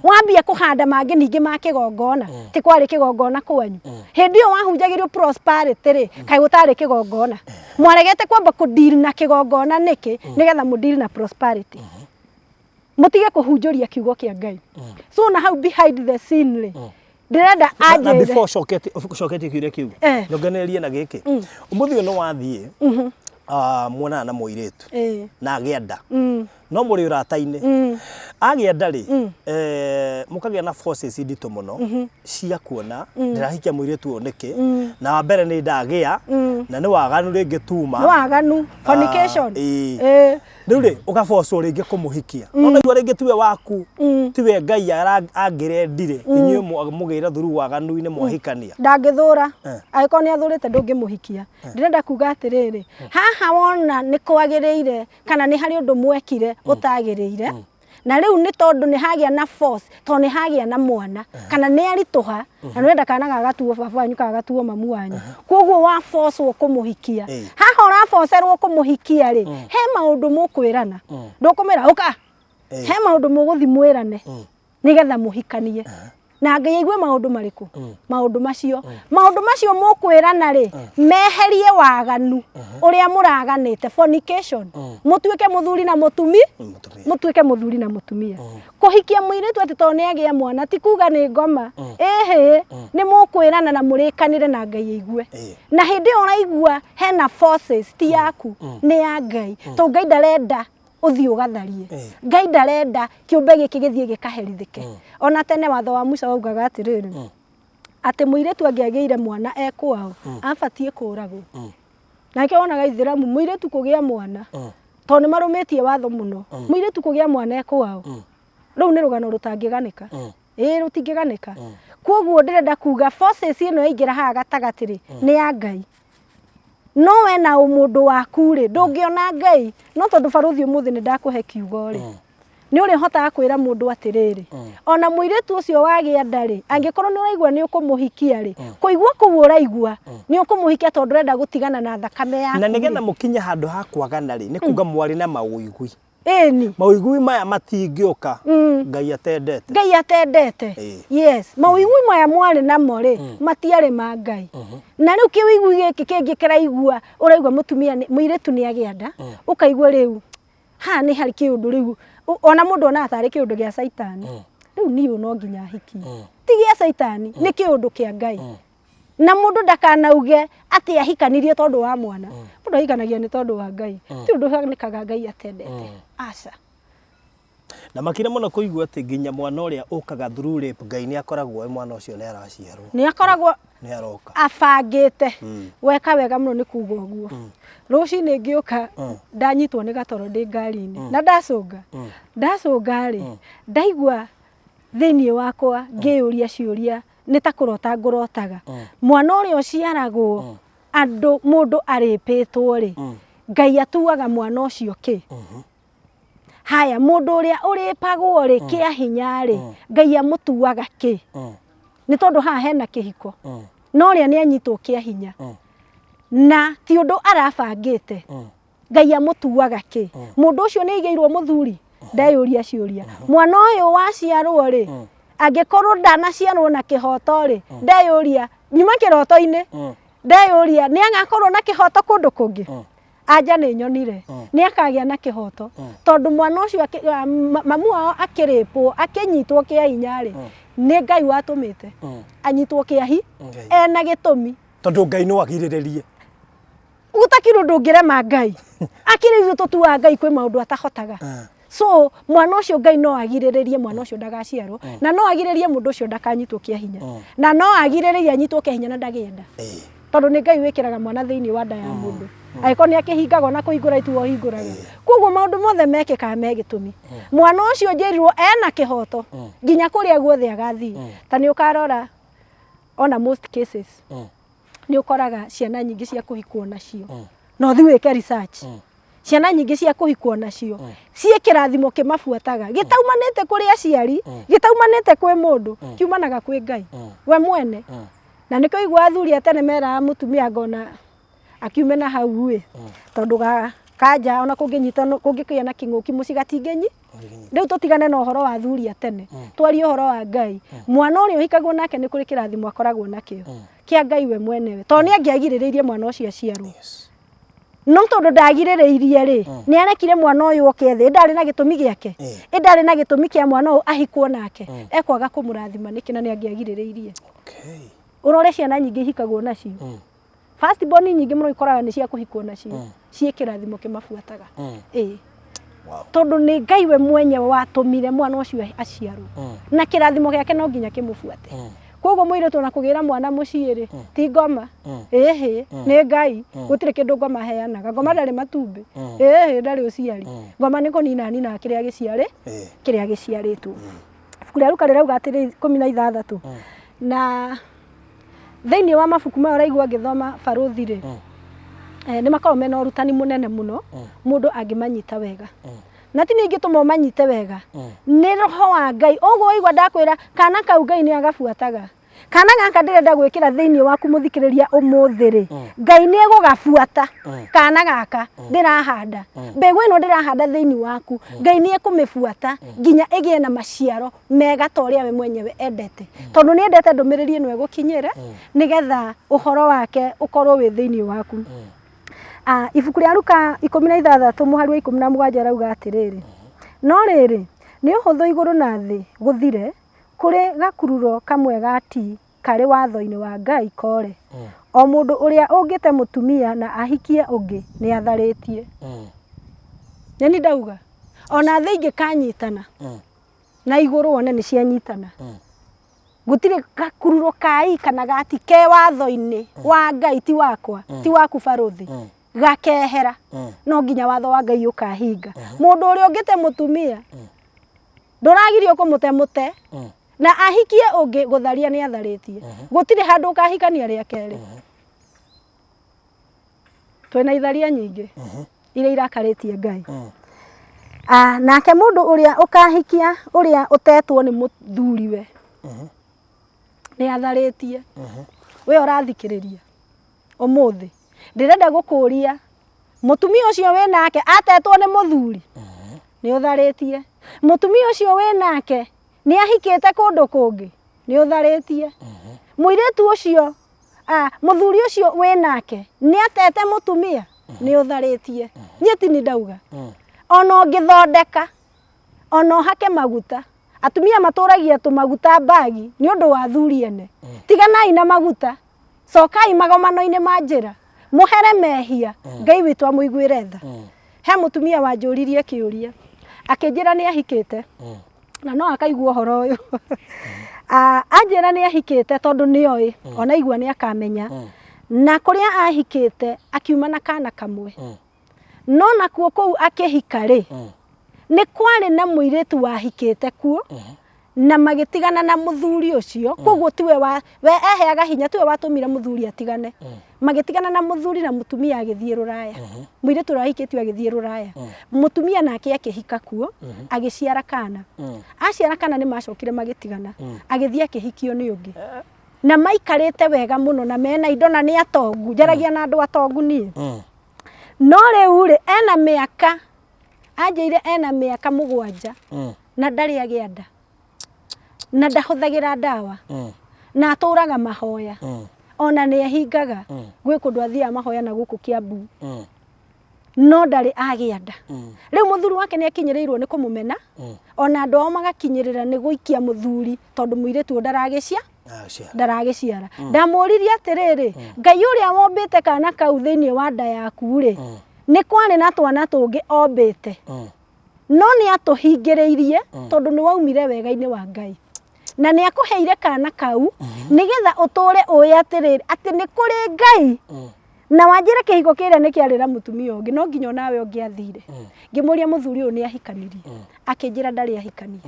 wambia kũhanda mangĩ ningĩ ma kĩgongona ti kwarĩ kĩgongona kwanyu hĩndĩ ĩyo wahunjagĩrio prosperity rĩ kaĩ gũtarĩ kĩgongona mwaregete kwamba kũ deal na kĩgongona nĩkĩ nĩgetha mũ deal na prosperity mũtige kũhunjũria kiugo kĩa Ngai so na hau behind the scene rĩ ndĩrenda
Na- na
anjĩre
before ũcoketie kĩũria kĩu
Eh.
nyongererie na gĩkĩ ũmũthĩ ũyũ nĩ wathiĩ Muonana na mũirĩtu na agĩa nda, no mũrĩ ũrata-inĩ, agĩa nda rĩ, mũkagĩa na forces nditũ mũno cia kuona ndĩrahikia mũirĩtu ũyũ nĩkĩ, na wa mbere nĩ ndagĩa na nĩ waganu rĩngĩ tuma.
Nĩ waganu, fornication.
Ĩĩ. Rĩu rĩ, ũgabocwo rĩngĩ kũmũhikia, no naigua rĩngĩ tiwe waku, tiwe Ngai angĩrendire inyuĩ mũgĩre through waganu-inĩ mwahikania.
Ndangĩthũra. Angĩkorwo nĩ athũrĩte, ndũngĩmũhikia. Ndĩrenda kuga atĩrĩrĩ, haha wona nĩ kwagĩrĩire kana nĩ harĩ ũndũ mwekire ũtagĩrĩire, na rĩu nĩ tondũ nĩ hagĩa na force, tondũ nĩ hagĩa na mwana kana nĩ aritũha na nĩ ũrenda kana gagatuo baba wanyu kana gagatuo mamu wanyu, koguo wa force kũmũhikia. Haha ũrabocerwo kũmũhikia rĩ, he maũndũ mũkwĩrana, ndũkũmĩra ũka. He maũndũ mũgũthi mwĩrane nĩgetha mũhikanie na Ngai aigue maũndũ marĩkũ, maũndũ macio mũkwĩrana rĩ, meherie waganu ũrĩa mũraganĩte, fornication, mũtuĩke mũthuri na mũtumi.
Mũtumia.
Mũtuĩke mũthuri na mũtumia. Kũhikia mũirĩtu atĩ tondũ nĩ agĩa mwana ti kuga nĩ ngoma. Ĩhĩ, nĩ mũkwĩrana na mũrĩkanĩre na Ngai aigue. Na hĩndĩ ĩyo ũraigua hena forces, ti yaku, nĩ ya Ngai, tondũ Ngai ndarenda ũthiĩ ũgatharie. Ngai ndarenda kĩũmbe gĩkĩ gĩthiĩ gĩkaherithĩke. Ona tene watho wa Musa waugaga atĩrĩrĩ, atĩ mũirĩtu angĩagĩire mwana e kwao abatiĩ kũragwo. Nake wonaga ithĩramu mũirĩtu kũgĩa mwana, tondũ nĩ marũmĩtie watho mũno, mũirĩtu kũgĩa mwana e kwao rũu nĩ rũgano rũtangĩganĩka. Ĩĩ, rũtingĩganĩka. Koguo ndĩrenda kuga forces ĩno yaingĩra haha gatagatĩ rĩ, nĩ ya Ngai. No we na ũmũndũ waku rĩ, ndũngĩona Ngai. No tondũ barũthi ũmũthĩ nĩ ndakũhe kiugo rĩ, nĩ ũrĩhotaga kwĩra mũndũ atĩrĩrĩ, ona mũirĩtu ũcio wagĩa nda rĩ, angĩkorwo nĩ ũraigua nĩ ũkũmũhikia rĩ, kũigua kũu ũraigua nĩ ũkũmũhikia tondũ ndũrenda gũtigana na thakame yaku
Na
rĩ.
Nĩgetha mũkinye handũ ha kwagana rĩ, nĩ kuga mwarĩ na mawũigui.
Ĩni.
Mawũigui maya matingĩũka Ngai atendete.
Ngai atendete. Yes, mawũigui maya mwarĩ namo rĩ, matiarĩ ma Ngai. Na rĩu kĩũigui gĩkĩ kĩngĩ kĩraigua, ũraigua mũtumia mũirĩtu nĩ agĩa nda, ũkaigua rĩu haha nĩ harĩ kĩũndũ rĩu ona mũndũ onaga tarĩ kĩũndũ gĩa caitani. Rĩu niĩ no nginya hikie. Ti gĩa caitani, nĩ kĩũndũ kĩa Ngai. Na mũndũ ndakanauge atĩ ahikanirie tondũ wa mwana. Mũndũ ahikanagia nĩ tondũ wa Ngai. Ti ũndũ ũhanĩkaga Ngai atendete, aca.
Na makire mũno kũigua atĩ nginya mwana ũrĩa ũkaga through rape, Ngai nĩ akoragwo mwana ũcio nĩ araciarwo.
Nĩ akoragwo
nĩ aroka.
Abangĩte. Weka wega mũno nĩ kuga ũguo. Rũcinĩ ngĩũka ndanyitwo nĩ gatoro ndĩ ngari-inĩ na ndacũnga ndacũnga rĩ, ndaigua thĩinĩ wakwa ngĩyũria ciũria, nĩ ta kũrota ngũrotaga. Mwana ũrĩa ũciaragwo andũ mũndũ arĩpĩtwo rĩ, Ngai atuaga mwana ũcio kĩ? Haya, mũndũ ũrĩa ũrĩpagwo rĩ kĩa hinya rĩ, Ngai amũtuaga kĩ? Nĩ tondũ haha hena kĩhiko, no ũrĩa nĩ anyitwo kĩa hinya na ti ũndũ arabangĩte, Ngai amũtuaga kĩ? Mũndũ ũcio nĩ aigĩirwo mũthuri? Ndeyũria ciũria. Mwana ũyũ waciarwo rĩ, angĩkorwo ndanaciarwo na kĩhoto rĩ, ndeyũria nyuma kĩroto-inĩ, ndeyũria nĩ agakorwo na kĩhoto kũndũ kũngĩ? Anja nĩ nyonire nĩ akagĩa na kĩhoto, tondũ mwana ũcio mamu wao akĩrĩpwo, akĩnyitwo kĩa hinya rĩ, nĩ Ngai watũmĩte anyitwo kĩa hi
Ngai.
Ena gĩtũmi.
Tondũ Ngai no agirĩrĩrie.
Gũtakiri ũndũ ũngĩrema Ngai. Akĩrĩ ithuĩ tũtuaga Ngai kwĩ maũndũ atahotaga. So mwana ũcio, Ngai no agirĩrĩrie mwana ũcio ndagaciarwo, na no agirĩrĩrie mũndũ ũcio ndakanyitwo kĩa hinya, na no agirĩrĩrie anyitwo kĩa hinya na ndagĩenda, tondũ nĩ Ngai wĩkĩraga mwana thĩinĩ wa nda ya mũndũ. Angĩkorwo nĩ akĩhingaga ona kũhingũra ituo ũhingũraga. Koguo maũndũ mothe mekĩkaga me gĩtũmi. Mwana ũcio njĩrirwo ena kĩhoto nginya kũrĩa guothe agathiĩ. Ta nĩ ũkarora ona most cases, nĩ ũkoraga ciana nyingĩ cia kũhikwo nacio, na ũthiĩ wĩke research, ciana nyingĩ cia kũhikwo nacio ciĩ kĩrathimo kĩmabuataga gĩtaumanĩte kũrĩ aciari, gĩtaumanĩte kwĩ mũndũ, kiumanaga kwĩ Ngai we mwene. Na nĩkĩo igua athuri a tene meraga mũtumia ngona akiume na hau ĩ, tondũ ga kanja ona kũngĩnyita kũngĩkĩgĩa na kĩng'ũki mũciĩ gatingĩnyi. Rĩu tũtigane na ũhoro wa athuri a tene, twarie ũhoro wa Ngai. Mwana ũrĩa ũhikagwo nake nĩ kũrĩ kĩrathimo akoragwo nakĩo kĩa Ngai we mwenewe, tondũ nĩ angĩagirĩrĩirie mwana ũcio aciarwo. No tondũ ndagirĩrĩirie rĩ, nĩ arekire mwana ũyũ oke thĩ. Ndarĩ na gĩtũmi gĩake, ĩndarĩ na gĩtũmi kĩa mwana ũyũ ahikwo nake. Ekwaga kũmũrathima nĩkĩ na nĩ angĩagirĩrĩirie? Ũrore ciana nyingĩ ihikagwo nacio. First born nyingĩ mũno ikoraga nĩ cia kũhikwo nacio, ciĩ kĩrathimo kĩmabuataga. Ĩĩ. Tondũ nĩ Ngai we mwenyewe watũmire mwana ũcio aciarwo, na kĩrathimo gĩake no nginya kĩmũbuate. Koguo mũirĩtu ona kũgĩra mwana mũciĩ rĩ, ti ngoma. Ĩhĩ, nĩ Ngai. Gũtirĩ kĩndũ ngoma aheanaga. Ngoma ndarĩ matumbĩ. Ĩhĩ, ndarĩ ũciari. Ngoma nĩ kũnina aninaga kĩrĩa gĩciarĩ, kĩrĩa gĩciarĩtwo. Ibuku rĩa Luka rĩrauga atĩrĩ 16. Na thĩinĩ wa mabuku maya ũraigua ngĩthoma barũthi rĩ, nĩ makoragwo mena ũrutani mũnene mũno mũndũ angĩmanyita wega. Na ti niĩ ingĩtũma ũmanyite wega, nĩ roho wa Ngai. Ũguo waigua ndakwĩra kana kau Ngai nĩ agabuataga. Kana gaka ndĩrenda gwĩkĩra thĩinĩ waku mũthikĩrĩria ũmũthĩ rĩ, Ngai nĩ egũgabuata. Kana gaka ndĩrahanda, mbegũ ĩno ndĩrahanda thĩinĩ waku, Ngai nĩ ekũmĩbuata nginya ĩgĩe na maciaro mega ta ũrĩa we mwenyewe endete. Tondũ nĩ endete ndũmĩrĩri ĩno ĩgũkinyĩre, nĩgetha ũhoro wake ũkorwo wĩ thĩinĩ waku. Ibuku rĩa Luka 16 mũhari wa 17 arauga atĩrĩrĩ, no rĩrĩ, nĩ ũhũthũ igũrũ na thĩ gũthire, kũrĩ gakururo kamwe ga ti karĩ watho-inĩ wa Ngai kore. O mũndũ ũrĩa ũngĩte mũtumia na ahikie ũngĩ nĩ atharĩtie. Nĩ ni ndauga ona thĩ ingĩkanyitana na igũrũ wone nĩ cianyitana, gũtirĩ gakururo kai kana gati ke watho-inĩ wa Ngai, ti wakwa, ti waku barũthi, gakehera. No nginya watho wa Ngai ũkahinga. Mũndũ ũrĩa ũngĩte mũtumia, ndũragirio kũmũte mũte na ahikie ũngĩ, gũtharia nĩ atharĩtie. Gũtirĩ handũ ũkahikania rĩa kerĩ. Twĩna itharia nyingĩ iria irakarĩtie Ngai. Nake mũndũ ũrĩa ũkahikia ũrĩa ũtetwo nĩ mũthuriwe nĩ atharĩtie. We ũrathikĩrĩria ũmũthĩ, ndĩrenda gũkũria, mũtumia ũcio wĩ nake atetwo nĩ mũthuri, nĩ ũtharĩtie. Mũtumia ũcio wĩ nake nĩ ahikĩte kũndũ kũngĩ, nĩ ũtharĩtie. Mũirĩtu ũcio, mũthuri ũcio wĩ nake nĩ atete mũtumia, nĩ ũtharĩtie. Niĩ ti ni ndauga. Ona ũngĩthondeka, ona ũhake maguta, atumia matũragia tũmaguta mbagi nĩ ũndũ wa athuri ene. Tiganai na maguta, cokai magomano-inĩ ma njĩra, mũhere mehia, Ngai witũ amũiguĩre tha. He mũtumia wanjũririe kĩũria, akĩnjĩra nĩ ahikĩte, na no akaigua ũhoro ũyũ. Anjĩra nĩ ahikĩte tondũ nĩ oĩ, ona aigua nĩ akamenya. Na kũrĩa ahikĩte akiuma na kana kamwe. No nakuo kũu akĩhika rĩ, nĩ kwarĩ na mũirĩtu wahikĩte kuo, na magĩtigana na mũthuri ũcio. Koguo tiwe wa, we eheaga hinya, tiwe watũmire mũthuri atigane. Magĩtigana na mũthuri na mũtumia agĩthiĩ rũraya. Mũirĩtu ũrĩa wahikĩtio agĩthiĩ rũraya. Mũtumia nake akĩhika kuo, agĩciara kana. Aciara kana nĩ macokire magĩtigana. Agĩthiĩ akĩhikio nĩ ũngĩ. Na maikarĩte wega mũno na mena indo na nĩ atongu. Njaragia na andũ atongu niĩ. No rĩu rĩ, ena mĩaka, anjĩire ena mĩaka 7 na ndarĩ agĩa nda, na ndahũthagĩra ndawa, na atũraga mahoya, ona nĩ ehingaga gwĩ kũndũ athiaga mahoya na gũkũ Kiambu, no ndarĩ agĩa nda. Rĩu mũthuri wake nĩ akinyĩrĩirwo nĩ kũmũmena, ona andũ ao magakinyĩrĩra nĩ gũikia mũthuri tondũ mũirĩtu ũyũ ndaragĩciara. Ndamũririe atĩrĩrĩ, Ngai ũrĩa wombĩte kana kau thĩinĩ wa nda yaku rĩ, nĩ kwarĩ na twana tũngĩ ombĩte, no nĩ atũhingĩrĩirie tondũ nĩ waumire wega-inĩ wa Ngai, na nĩ akũheire kana kau nĩgetha ũtũre ũĩ atĩrĩrĩ, atĩ nĩ kũrĩ Ngai. Na wanjĩre kĩhiko kĩrĩa nĩ kĩarĩ na mũtumia ũngĩ, no nginya onawe ũngĩathire. Ngĩmũria mũthuri ũyũ nĩ ahikanirie, akĩnjĩra ndarĩ ahikania.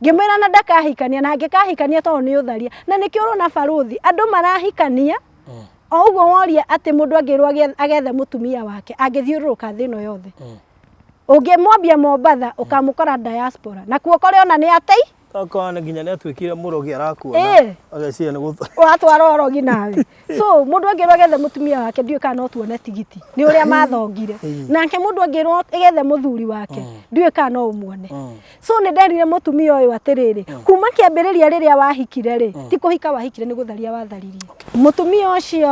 Ngĩmwĩra na ndakahikania, na angĩkahikania tondũ nĩ ũtharia. Na nĩkĩo ũrona barũthi andũ marahikania o ũguo woria atĩ mũndũ angĩrwo agethe mũtumia wake angĩthiũrũrũka thĩ ĩno yothe. Ũngĩmwambia Mombatha ũkamũkora diaspora, na kuo kũrĩ ona nĩ atei.
Okorwo nĩ nginya nĩ atuĩkire mũrogi arakuona. Ageciria nĩ gũtha.
Watwara ũrogi nawe. So mũndũ angĩrwo agethe mũtumia wake, ndiũĩ kana no tuone tigiti nĩ ũrĩa mathongire. Nake mũndũ angĩrwo agethe mũthuri wake, ndiũĩ kana no ũmuone. So nĩ nderire mũtumia ũyũ atĩrĩrĩ, kuma kĩambĩrĩria rĩrĩa wahikire rĩ, ti kũhika wahikire, nĩ gũtharia watharirie. Mũtumia ũcio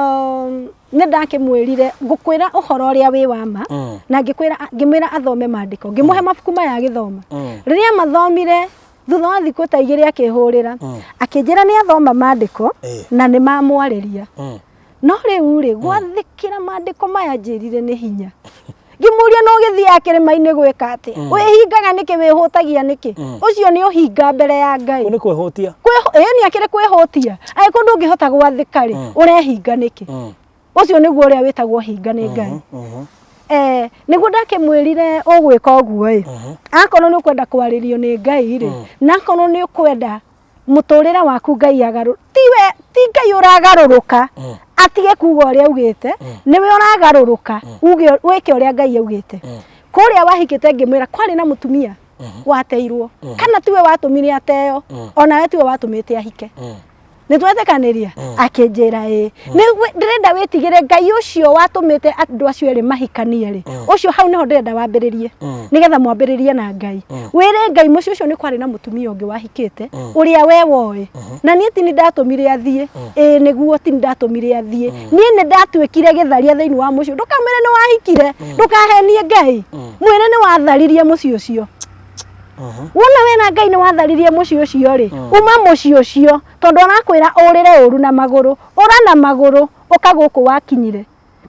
nĩ ndakĩmwĩrire ngũkwĩra ũhoro ũrĩa wĩ wa ma, na ngĩmwĩra athome maandĩko, ngĩmũhe mabuku maya agĩthoma. Rĩrĩa mathomire, thutha wa thikũ ta 2 akĩhũrĩra, akĩnjĩra nĩ athoma maandĩko na nĩ mamwarĩria. No rĩu rĩ, gwathĩkĩra maandĩko maya njĩrire nĩ hinya. Ngĩmũria no ũgĩthiaga kĩrĩma-inĩ gwĩka atĩa? Wĩhingaga nĩkĩ? Wĩhũtagia nĩkĩ? Ũcio nĩ ũhinga mbere ya Ngai.
Kũu nĩ kwĩhũtia.
Ĩĩ nĩ akĩrĩ kwĩhũtia. Angĩkorwo ndũngĩhota gwathĩka rĩ, ũrehinga nĩkĩ? Ũcio nĩguo ũrĩa wĩtagwo ũhinga nĩ Ngai. Eh, nĩguo ndakĩmwĩrire ũgwĩka ũguo ĩ, akorwo nĩ ũkwenda kwarĩrio nĩ Ngai rĩ, na akorwo nĩ ũkwenda mũtũrĩre waku Ngai agarũ tiwe ti Ngai ũragarũrũka atige kuga ũrĩa augĩte, nĩwe ũragarũrũka uge wĩke ũrĩa Ngai augĩte. Kũrĩa wahikĩte ngĩmwĩra kwarĩ na mũtumia wateirwo, kana tiwe watũmire ateo, onawe tiwe watũmĩte ahike. Nĩ twetĩkanĩria? Akĩnjĩra ĩĩ. Nĩ ndĩrenda wĩtigĩre Ngai ũcio watũmĩte andũ acio erĩ mahikanie rĩ, ũcio hau nĩho ndĩrenda wambĩrĩrie, nĩgetha mwambĩrĩrie na Ngai. Wĩre Ngai mũciĩ ũcio nĩ kwarĩ na mũtumia ũngĩ wahikĩte, ũrĩa we woĩ. Na niĩ ti niĩ ndatũmire athiĩ. Ĩĩ nĩguo ti niĩ ndatũmire athiĩ. Niĩ nĩ ndatuĩkire gĩtharia thĩinĩ wa mũciĩ. Ndũkamwĩre nĩ wahikire, ndũkahenie Ngai. Mwĩre nĩ watharirie mũciĩ ũcio. Wona wena Ngai nĩ watharirie mũciĩ ũcio rĩ, uma mũciĩ ũcio, tondũ arakwĩra ũrĩre ũru na magũrũ, ũra na magũrũ ũka gũkũ wakinyire.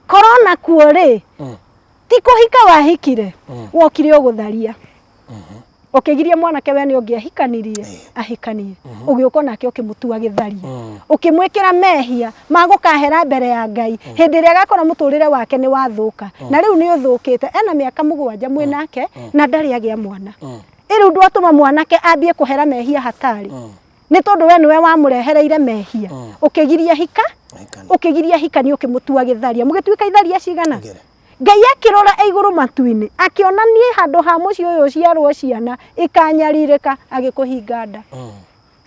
Korona kuo rĩ, ti kũhika wahikire, wokire ũgũtharia. Ũkĩgiria mwanake we nĩ ũngĩahikanirie, ahikanie. Ũgĩũka onake ũkĩmũtua gĩtharia. Ũkĩmwĩkĩra mehia ma gũkahera mbere ya Ngai, hĩndĩ ĩrĩa agakora mũtũrĩre wake nĩ wathũka. Na rĩu nĩ ũthũkĩte, ena mĩaka 7 mwĩ nake, na ndarĩ agĩa mwana. Ĩ rĩu ndwatũma mwanake ambie kũhera mehia hatarĩ. Nĩ tondũ we nĩwe wamũrehereire mehia. Ũkĩgiria hika, ũkĩgiria hikanie, ũkĩmũtua gĩtharia. Mũgĩtuĩka itharia cigana? Ngai akĩrora e igũrũ matu-inĩ, akĩona niĩ handũ ha mũciĩ ũyũ ũciarwo ciana ikanyarirĩka, agĩkũhinga nda.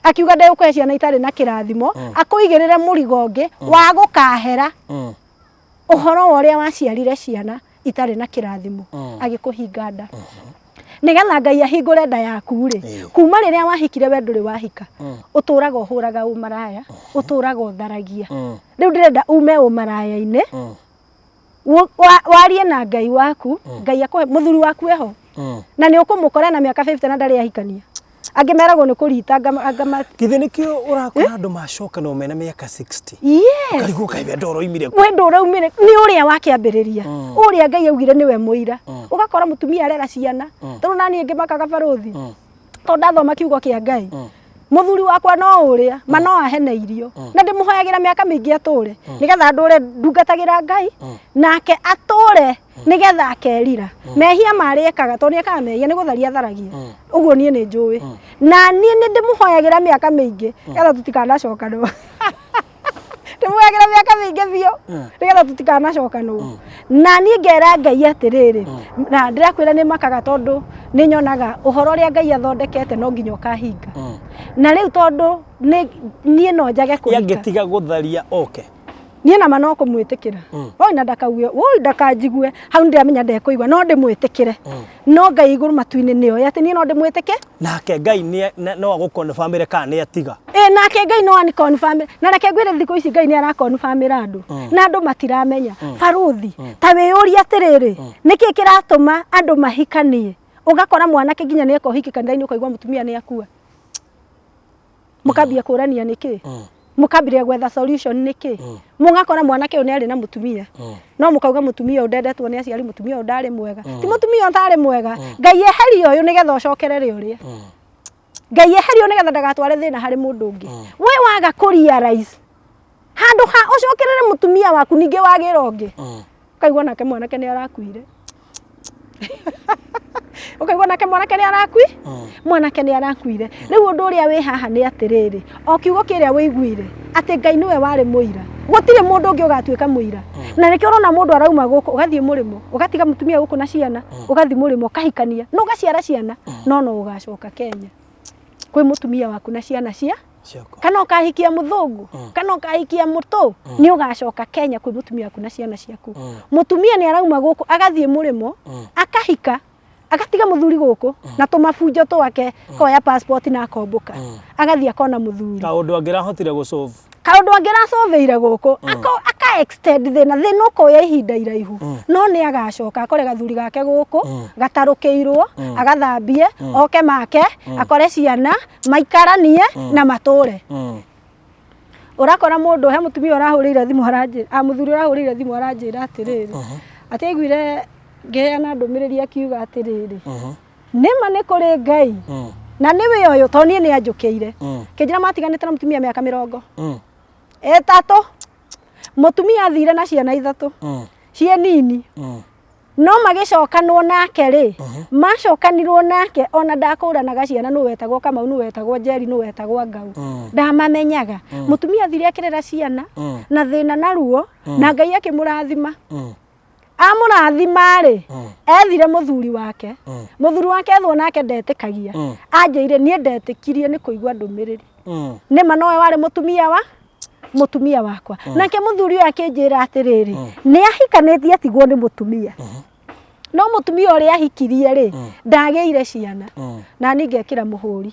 Akiuga ndegũkũhe ciana itarĩ na kĩrathimo, akũigĩrĩre mũrigo ũngĩ wa gũkahera ũhoro wa ũrĩa waciarire ciana itarĩ na kĩrathimo, agĩkũhinga nda. Nĩgetha Ngai ahingũre nda yaku rĩ, kuma rĩrĩa wahikire we ndũrĩ wahika, ũtũraga ũhũraga ũmaraya, ũtũraga ũtharagia. Rĩu ndĩrenda ume ũmaraya-inĩ, warie na Ngai waku, Ngai akũhe mũthuri waku eho, na nĩ ũkũmũkora na mĩaka 50 na ndarĩ ahikania. Angĩ meragwo nĩ kũrita anga
Githĩ nĩkĩo ũrakora andũ macoka no mena mĩaka 60?
Yes.
Ũkarigwo kaĩ wendo ũroimire kũ?
Wendo ũraumire nĩ ũrĩa wakĩambĩrĩria, ũrĩa Ngai augire nĩwe mũira. Ũgakora mũtumia arera ciana, tondũ naniĩ ngĩmakaga barũthi, tondũ ndathoma kiugo kĩa Ngai, mũthuri wakwa no ũrĩa ma no ahe na irio, na ndĩmũhoyagĩra mĩaka mĩingĩ atũre, nĩgetha ndũre ndungatagĩra Ngai, nake atũre nĩgetha akerira mehia marĩa ekaga, tondũ nĩ ekaga mehia, nĩ gũtharia atharagia, ũguo niĩ nĩ njũĩ, na niĩ nĩ ndĩmũhoyagĩra mĩaka mĩingĩ nĩgetha tũtikanacokanwo. Ndĩmũhoyagĩra mĩaka mĩingĩ biũ nĩgetha tũtikanacokanwo. Na niĩ ngera Ngai atĩrĩrĩ, na ndĩrakwĩra nĩ makaga tondũ nĩ nyonaga ũhoro ũrĩa Ngai athondekete no nginya ũkahinga. Na rĩu tondũ niĩ no njage kũhika.
Angĩtiga gũtharia oke.
Niĩ nama no kũmwĩtĩkĩra. Oi na ndakauge, oi ndakanjigue, hau nĩndĩramenya ndekũigua, no ndĩmwĩtĩkĩre. No Ngai igũrũ matu-inĩ nĩoĩ atĩ niĩ no ndĩmwĩtĩke.
Nake Ngai no agũkonfamĩre kana nĩ atiga.
Ĩ nake Ngai no anikonfamĩre. Na reke ngwĩre thikũ ici Ngai nĩ arakonfamĩra andũ. Na andũ matiramenya. Barũthi, ta wĩyũrie atĩrĩrĩ, nĩkĩ kĩratũma andũ mahikanie? Ũgakora mwanake nginya nĩ eka ũhiki kanitha-inĩ ũkaigua mũtumia nĩ akua. Mũkambia kũrania nĩkĩ? Mũkambĩrĩria gwetha solution nĩkĩ? Mũgakora mwanake ũyũ nĩ arĩ na mũtumia. No mũkauga mũtumia ũyũ ndendetwo nĩ aciari, mũtumia ũyũ ndarĩ mwega. Ti mũtumia ũyũ ũtarĩ mwega. Ngai eherie ũyũ nĩgetha ũcokerere ũrĩa. Ngai eherie ũyũ nĩgetha ndagatware thĩna harĩ mũndũ ũngĩ. We waga kũ realize handũ ha ũcokerere mũtumia waku ningĩ wagĩra ũngĩ. Ũkaigua nake mwanake nĩ arakuire. Ũkaigua nake mwanake nĩ arakui mwanake nĩ arakuire. Rĩu ũndũ ũrĩa wĩ haha nĩ atĩrĩrĩ, o kiugo kĩrĩa wĩiguire atĩ Ngai nĩwe warĩ mũira, gũtirĩ mũndũ ũngĩ ũgatuĩka mũira. Na nĩkĩo ũrona mũndũ arauma gũkũ ũgathiĩ mũrĩmo, ũgatiga mũtumia gũkũ na ciana, ũgathiĩ mũrĩmo ũkahikania, na ũgaciara ciana, no no ũgacoka Kenya kwĩ mũtumia waku na ciana cia
Ciaku.
Kana ũkahikia mũthũngũ, kana ũkahikia mũtũ, nĩ ũgacoka Kenya kwĩ mũtumia waku na ciana ciaku. Mũtumia nĩ arauma gũkũ agathiĩ mũrĩmo, akahika, agatiga mũthuri gũkũ na tũmabunjo twake, koya passport na akombũka, agathiĩ akona mũthuri.
Kaũndũ angĩrahotire gũsolve.
Kaũndũ angĩrasolveire gũkũ, aka extend thĩna, thĩna ũkoya ihinda iraihu, no nĩ agacoka akore gathuri gake gũkũ gatarũkĩirwo, agathambie, oke make, akore ciana, maikaranie na matũre. Ũrakora mũndũ he mũtumia ũrahũrĩire thimũ aranjĩra, a mũthuri ũrahũrĩire thimũ aranjĩra atĩrĩrĩ, atĩ aiguire ngĩheana ndũmĩrĩri akiuga atĩrĩrĩ, nĩma nĩ kũrĩ Ngai na nĩwe ũyũ, tondũ niĩ nĩ anjũkĩire. Kĩnjĩra matiganĩte na mũtumia mĩaka 30. Mũtumia athire na ciana ithatũ ciĩ nini. No magĩcokanwo nake rĩ, macokanirwo nake ona ndakũranaga ciana nũ wetagwo Kamau, nũ wetagwo Njeri, nũ wetagwo Ngau. Ndamamenyaga. Mũtumia athire akĩrera ciana na thĩna na ruo, na Ngai akĩmũrathima. Amũrathima rĩ, ethire mũthuri wake. Mũthuri wake ethwo nake ndetĩkagia. Anjĩire niĩ ndetĩkirie nĩ kũigua ndũmĩrĩri. Nĩma nowe warĩ mũtumia wa mũtumia wakwa. Nake mũthuri ũyũ akĩnjĩra atĩrĩrĩ, nĩ ahikanĩtie atigwo nĩ mũtumia. No mũtumia ũrĩa ahikirie rĩ, ndagĩire ciana. Na niĩ ngekĩra mũhũri,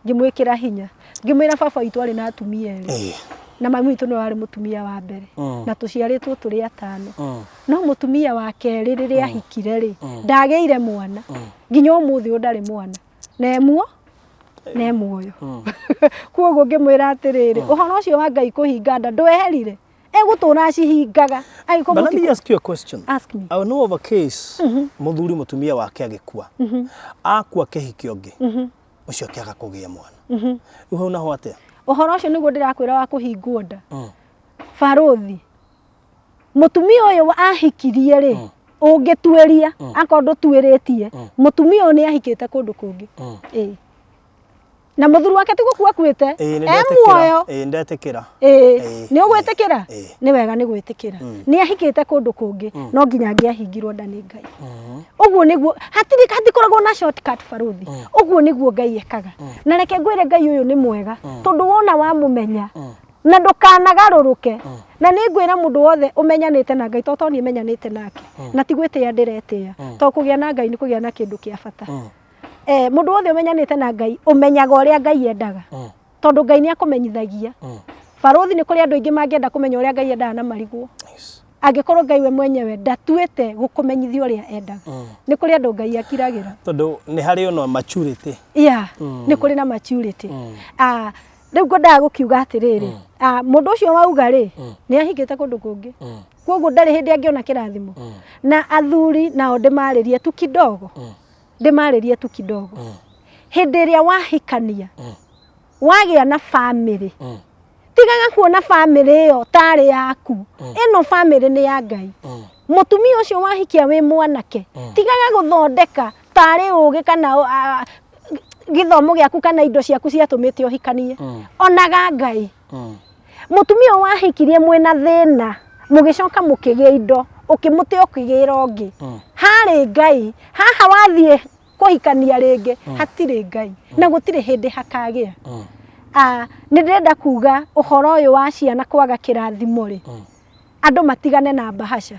ngĩmwĩkĩra hinya. Ngĩmwĩra baba witũ arĩ na atumia erĩ. Na mami witũ nĩwe warĩ mũtumia wa mbere. Na tũciarĩtwo tũrĩ atano. No mũtumia wa kerĩ rĩrĩa ahikire rĩ, ndagĩire mwana. Nginya ũmũthĩ ũyũ ndarĩ mwana. Na emuo na e muoyo. Koguo ngĩmwĩra atĩrĩrĩ, ũhoro ũcio wa Ngai kũhinga nda ndweherire, egũtũra acihingaga. Angĩkorwo
But let me ask you a question.
Ask me.
I know of a case, mũthuri mũtumia wake agĩkua. Akua kĩhiki ũngĩ. Ũcio akĩaga kũgĩa mwana. Rĩu hau naho atĩa?
Ũhoro ũcio nĩguo ndĩrakwĩra wa kũhingwo nda. Barũthi, mũtumia ũyũ ahikirie rĩ, ũngĩtuĩria, akorwo ndũtuĩrĩtie, mũtumia ũyũ nĩ ahikĩte kũndũ kũngĩ. Ĩĩ. Na mũthuri wake ti gũkua akuĩte,
Ĩĩ, nĩ
e
ndetĩkĩra.
muoyo.
Ĩĩ, ndetĩkĩra.
Ĩĩ,
Ĩĩ,
nĩ ũgwĩtĩkĩra?
ĩĩ.
Nĩ wega nĩ gwĩtĩkĩra. Nĩ ahikĩte kũndũ kũngĩ, no nginya angĩahingirwo nda nĩ Ngai. Ũguo nĩguo, hatirĩ hatikoragwo na shortcut barũthi. Ũguo nĩguo Ngai ekaga. Na reke ngwĩre Ngai ũyũ nĩ mwega, tondũ wona wamũmenya, na ndũkanagarũrũke. Na nĩ ngwĩra mũndũ wothe ũmenyanĩte na Ngai, tondũ niĩ menyanĩte nake, na ti gwĩtĩa ndĩretĩa, tondũ kũgĩa na Ngai nĩ kũgĩa na kĩndũ kĩa bata. Mũndũ wothe ũmenyanĩte na Ngai, ũmenyaga ũrĩa Ngai endaga. Tondũ Ngai nĩ akũmenyithagia. Barũthi, nĩ kũrĩ andũ aingĩ mangĩenda kũmenya ũrĩa Ngai endaga na marigwo. Angĩkorwo Ngai we mwenyewe ndatuĩte gũkũmenyithia ũrĩa endaga. Nĩ kũrĩ andũ Ngai akiragĩra.
Tondũ nĩ harĩ ona maturity.
Yeah, nĩ kũrĩ na maturity. Rĩu ngwendaga gũkiuga atĩrĩrĩ, mũndũ ũcio wauga rĩ, nĩ ahikĩte kũndũ kũngĩ. Koguo ndarĩ hĩndĩ angĩona kĩrathimo. Na athuri nao ndĩmarĩrie tu kidogo. Ndĩmarĩrie tu kidogo. Hĩndĩ ĩrĩa wahikania, wagĩa na bamĩrĩ, tigaga kuona bamĩrĩ ĩyo tarĩ yaku. Ĩno bamĩrĩ nĩ ya Ngai. Mũtumia ũcio wahikia wĩ mwanake, tigaga gũthondeka tarĩ ũgĩ kana gĩthomo gĩaku kana indo ciaku ciatũmĩte ũhikanie. Onaga Ngai. Mũtumia ũyũ wahikirie mwĩna thĩna, mũgĩcoka mũkĩgĩa indo, ũkĩmũte ũkĩgĩra ũngĩ. Harĩ Ngai, haha wathiĩ kũhikania rĩngĩ, hatirĩ Ngai. Na gũtirĩ hĩndĩ hakagĩa. Nĩ ndĩrenda kuga ũhoro ũyũ wa ciana kwaga kĩrathimo rĩ, andũ matigane na mbahaca.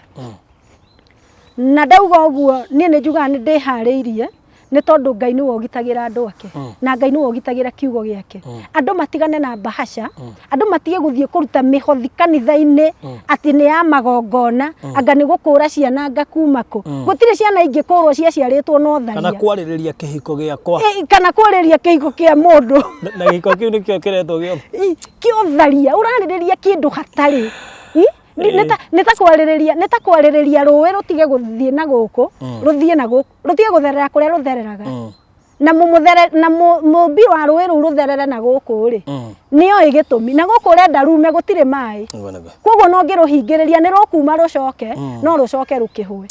Na ndauga ũguo, niĩ nĩ njugaga nĩ ndĩharĩirie, nĩ tondũ Ngai nĩwe ũgitagĩra andũ ake. Na Ngai nĩwe ũgitagĩra kiugo gĩake. Andũ matigane na mbahaca, andũ matige gũthiĩ kũruta mĩhothi kanitha-inĩ atĩ nĩ ya magongona, anga nĩ gũkũra ciana anga kuma kũ. Gũtirĩ ciana ingĩkũrwo ciaciarĩtwo na ũtharia.
Kana kwarĩrĩria kĩhiko gĩakwa.
Kana kwarĩrĩria kĩhiko kĩa mũndũ.
Na gĩko kĩu nĩkĩo kĩretwo gĩothe.
Kĩa ũtharia, ũrarĩrĩria kĩndũ hatarĩ. Nĩ ta kwarĩrĩria rũĩ rũtige gũthiĩ na gũkũ, rũthiĩ na gũkũ, rũtige gũtherera kũrĩa rũthereraga. Na na mũmbi wa rũĩ rũu rũtherere na gũkũ rĩ, nĩoĩ gĩtũmi. Na gũkũ ũrenda rume gũtirĩ maĩ. Koguo no ngĩrũhingĩrĩria nĩ rũkuma rũcoke, no rũcoke rũkĩhũe.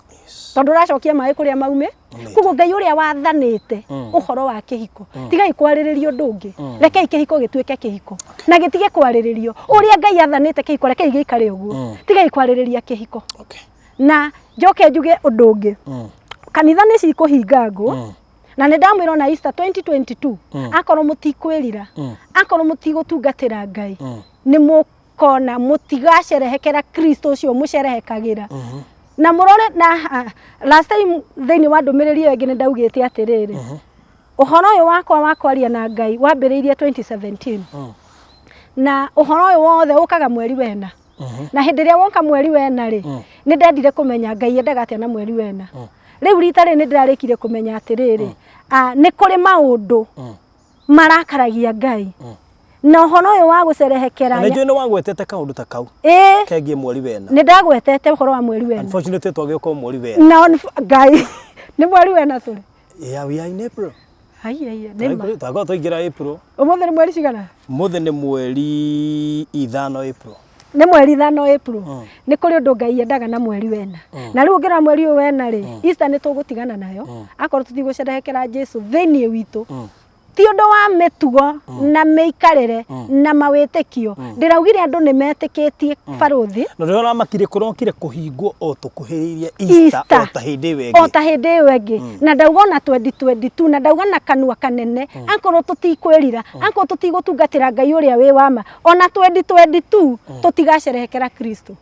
Tondũ ũracokia maĩ kũrĩa maume. Koguo Ngai ũrĩa wathanĩte ũhoro wa kĩhiko, tigai kwarĩrĩria ũndũ ũngĩ. Rekei kĩhiko gĩtuĩke kĩhiko. Na gĩtige kwarĩrĩrio. Ũrĩa Ngai athanĩte kĩhiko, rekei gĩikare ũguo. Tigai kwarĩrĩria kĩhiko. Na njoke njuge ũndũ ũngĩ. Kanitha nĩ cikũhingangwo. Na nĩ ndamwĩra ona Easter 2022, akorwo mũtikwĩrira, akorwo mũtigũtungatĩra Ngai, nĩ mũkona mũtigacerehekera Kristo ũcio mũcerehekagĩra. Na mũrore na last time thĩinĩ wa ndũmĩrĩri ĩyo ĩngĩ nĩ ndaugĩte atĩrĩrĩ, ũhoro ũyũ wakwa wa kwaria na Ngai wambĩrĩirie 2017. Na ũhoro ũyũ wothe ũkaga mweri wena. Na hĩndĩ ĩrĩa woka mweri wena rĩ, nĩ ndendire kũmenya Ngai endaga atĩa na mweri wena. Rĩu rita rĩrĩ nĩ ndĩrarĩkire kũmenya atĩrĩrĩ, nĩ kũrĩ maũndũ marakaragia Ngai. Na ũhoro ũyũ wa gũcerehekera
Na nĩ njũĩ nĩ wagwetete kaũndũ ta kau
ĩĩ
kegiĩ mweri wena.
Nĩ ndagwetete ũhoro wa mweri wena.
Unfortunately twagĩũka o mweri wena.
Na Ngai nĩ mweri wena tũrĩ.
Yeah, we are in April.
Haiya, nĩ ma.
Twakorwo twaingĩra April.
Ũmũthĩ nĩ mweri cigana?
Mũthĩ nĩ mweri 5 April.
Nĩ mweri 5 April. Nĩ kũrĩ ũndũ Ngai endaga na mweri wena. Na rĩu ũngĩrora mweri ũyũ wena rĩ, Easter nĩ tũgũtigana nayo. Akorwo tũtigũcerehekera Jesu thĩinĩ witũ. Ti ũndũ wa mĩtugo na mĩikarĩre na mawĩtĩkio. Ndĩraugire andũ nĩ metĩkĩtie barũthi.
Na rĩrĩa ũramakire kũrokire kũhingwo o tũkuhĩrĩirie Easter o ta hĩndĩ ĩyo ĩngĩ.
O ta hĩndĩ ĩyo ĩngĩ. Na ndauga ona 2022 na ndauga na kanua kanene akorwo tũtikwĩrira, akorwo tũtigũtungatĩra Ngai ũrĩa wĩ wa ma, ona 2022 tũtigacerehekera Kristo.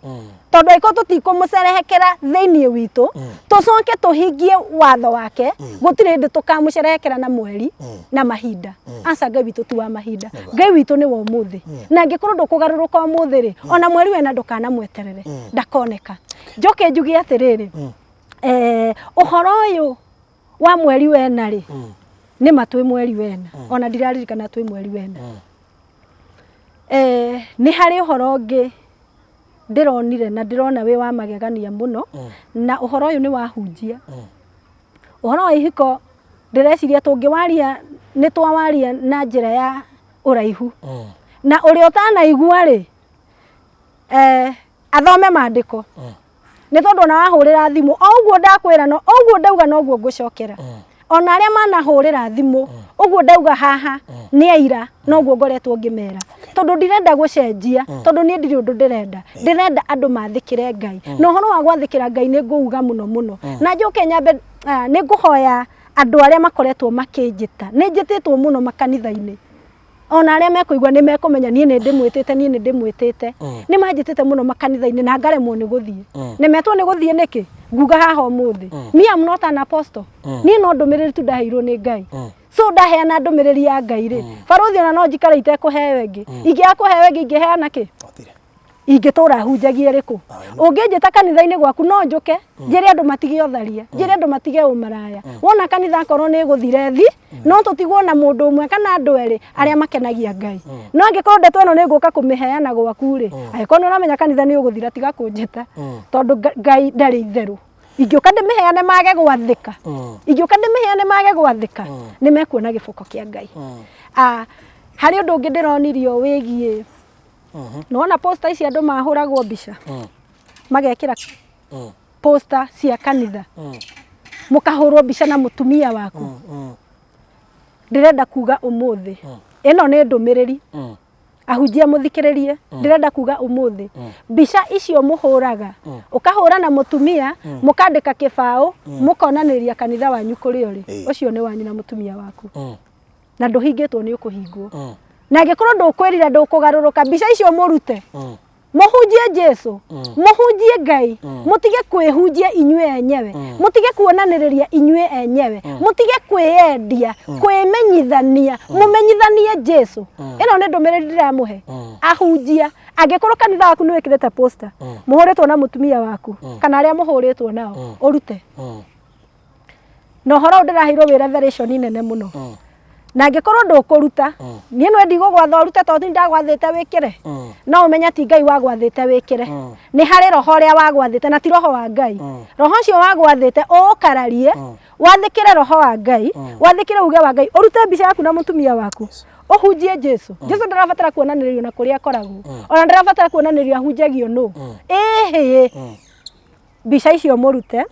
Tondũ angĩkorwo tũtikũmũcerehekera thĩinĩ witũ, tũcoke tũhingie watho wake, gũtirĩ hĩndĩ tũkamũcerehekera na mweri na mahinda. Aca, Ngai witũ ti wa mahinda, Ngai witũ nĩ wa ũmũthĩ. Na angĩkorwo ndũkũgarũrũka ũmũthĩ rĩ, ona mweri wena ndũkanamweterere, ndakoneka. Njoke njuge atĩrĩrĩ, ũhoro ũyũ wa mweri wena rĩ, nĩ ma twĩ mweri wena, ona ndiraririkana twĩ mweri wena. Nĩ harĩ ũhoro ũngĩ ndĩronire na ndĩrona wĩ wa magegania mũno, na ũhoro ũyũ nĩ wahunjia. Ũhoro wa ihiko ndĩreciria tũngĩwaria nĩ twawaria na njĩra ya ũraihu. Na ũrĩa ũtanaigua rĩ, athome maandĩko. Nĩ tondũ ona wahũrĩra thimũ, o ũguo ndakwĩra, no ũguo ndauga noguo ngũcokera. Ona arĩa manahũrĩra thimũ, ũguo ndauga haha nĩ aira, noguo ngoretwo ngĩmera. Tondũ ndirenda gũcenjia, tondũ niĩ ndirĩ ũndũ ndĩrenda. Ndĩrenda andũ mathĩkĩre Ngai. Na ũhoro wa gwathĩkĩra Ngai nĩ ngũuga mũno mũno. Na njoke nyambe, nĩ ngũhoya andũ arĩa makoretwo makĩnjĩta. Nĩ njĩtĩtwo mũno makanitha-inĩ. Ona arĩa mekũigua nĩ mekũmenya niĩ nĩ ndĩmwĩtĩte, niĩ nĩ ndĩmwĩtĩte. Nĩ manjĩtĩte mũno makanitha-inĩ na ngaremwo nĩ gũthiĩ. Nemetwo nĩ gũthiĩ nĩkĩ? Nguga haha ũmũthĩ. Me am not an apostle. Niĩ no ndũmĩrĩri tu ndaheirwo nĩ Ngai. So ndaheana ndũmĩrĩri ya Ngai rĩ, barũthi ona no njikare itekũheo ĩngĩ. Ingĩaga kũheo ĩngĩ ingĩheana kĩ? Ingĩtũra hunjagie rĩkũ? Ũngĩnjĩta kanitha-inĩ gwaku no njũke, njĩre andũ matige ũtharia, njĩre andũ matige ũmaraya. Wona kanitha akorwo nĩ ĩgũthire thi, no tũtigwo na mũndũ ũmwe kana andũ erĩ arĩa makenagia Ngai. No angĩkorwo ndeto ĩno nĩ ngũka kũmĩheana gwaku rĩ, angĩkorwo nĩ ũramenya kanitha nĩ ũgũthira, tiga kũnjĩta. Tondũ Ngai ndarĩ itherũ. Ingĩũka ndĩmĩheane mage gwathĩka, ingĩũka ndĩmĩheane mage gwathĩka, nĩ mekuona gĩboko kĩa Ngai. Harĩ ũndũ ũngĩ ndĩronirio wĩgiĩ, nĩwona poster ici andũ mahũragwo mbica, magekĩra poster cia kanitha, mũkahũrwo mbica na mũtumia waku. Ndĩrenda kuga ũmũthĩ, ĩno nĩ ndũmĩrĩri, ahunjia mũthikĩrĩrie, ndĩrenda kuga ũmũthĩ, mbica icio mũhũraga, ũkahũra na mũtumia, mũkandĩka kĩbaũ, mũkonanĩria kanitha wanyu kũrĩa ũrĩ, ũcio nĩ wanyu na mũtumia waku. Na ndũhingĩtwo nĩ ũkũhingwo. Na angĩkorwo ndũkwĩrira ndũkũgarũrũka, mbica icio mũrute. Mũhunjie Jesu, mũhunjie Ngai, mũtige kwĩhunjia inyuĩ enyewe, mũtige kuonanĩrĩria inyuĩ enyewe, mũtige kwĩyendia, kwĩmenyithania, mũmenyithanie Jesu. Ĩno nĩ ndũmĩrĩri ndĩramũhe. Ahunjia, angĩkorwo kanitha waku nĩ wĩkĩrĩte poster, mũhũrĩtwo na mũtumia waku, kana arĩa mũhũrĩtwo nao, ũrute. Na ũhoro ũyũ ndĩraheirwo wĩ revelation nene mũno. Na angĩkorwo ndũkũruta, niĩ no ndigũgwatha ũrute tondũ nĩ ndagwathĩte wĩkĩre. No ũmenye ti Ngai wagwathĩte wĩkĩre. Nĩ harĩ roho ũrĩa wagwathĩte na ti roho wa Ngai. Roho ũcio wagwathĩte ũũkararie, wathĩkĩre roho wa Ngai, wathĩkĩre uge wa Ngai, ũrute mbica yaku na mũtumia waku. Ũhunjie Jesu. Jesu ndarabatara kuonanĩrĩrio na kũrĩa akoragwo. Ona ndarabatara kuonanĩrĩrio ahunjagio nũ. Ĩhĩ. Mbica icio mũrute.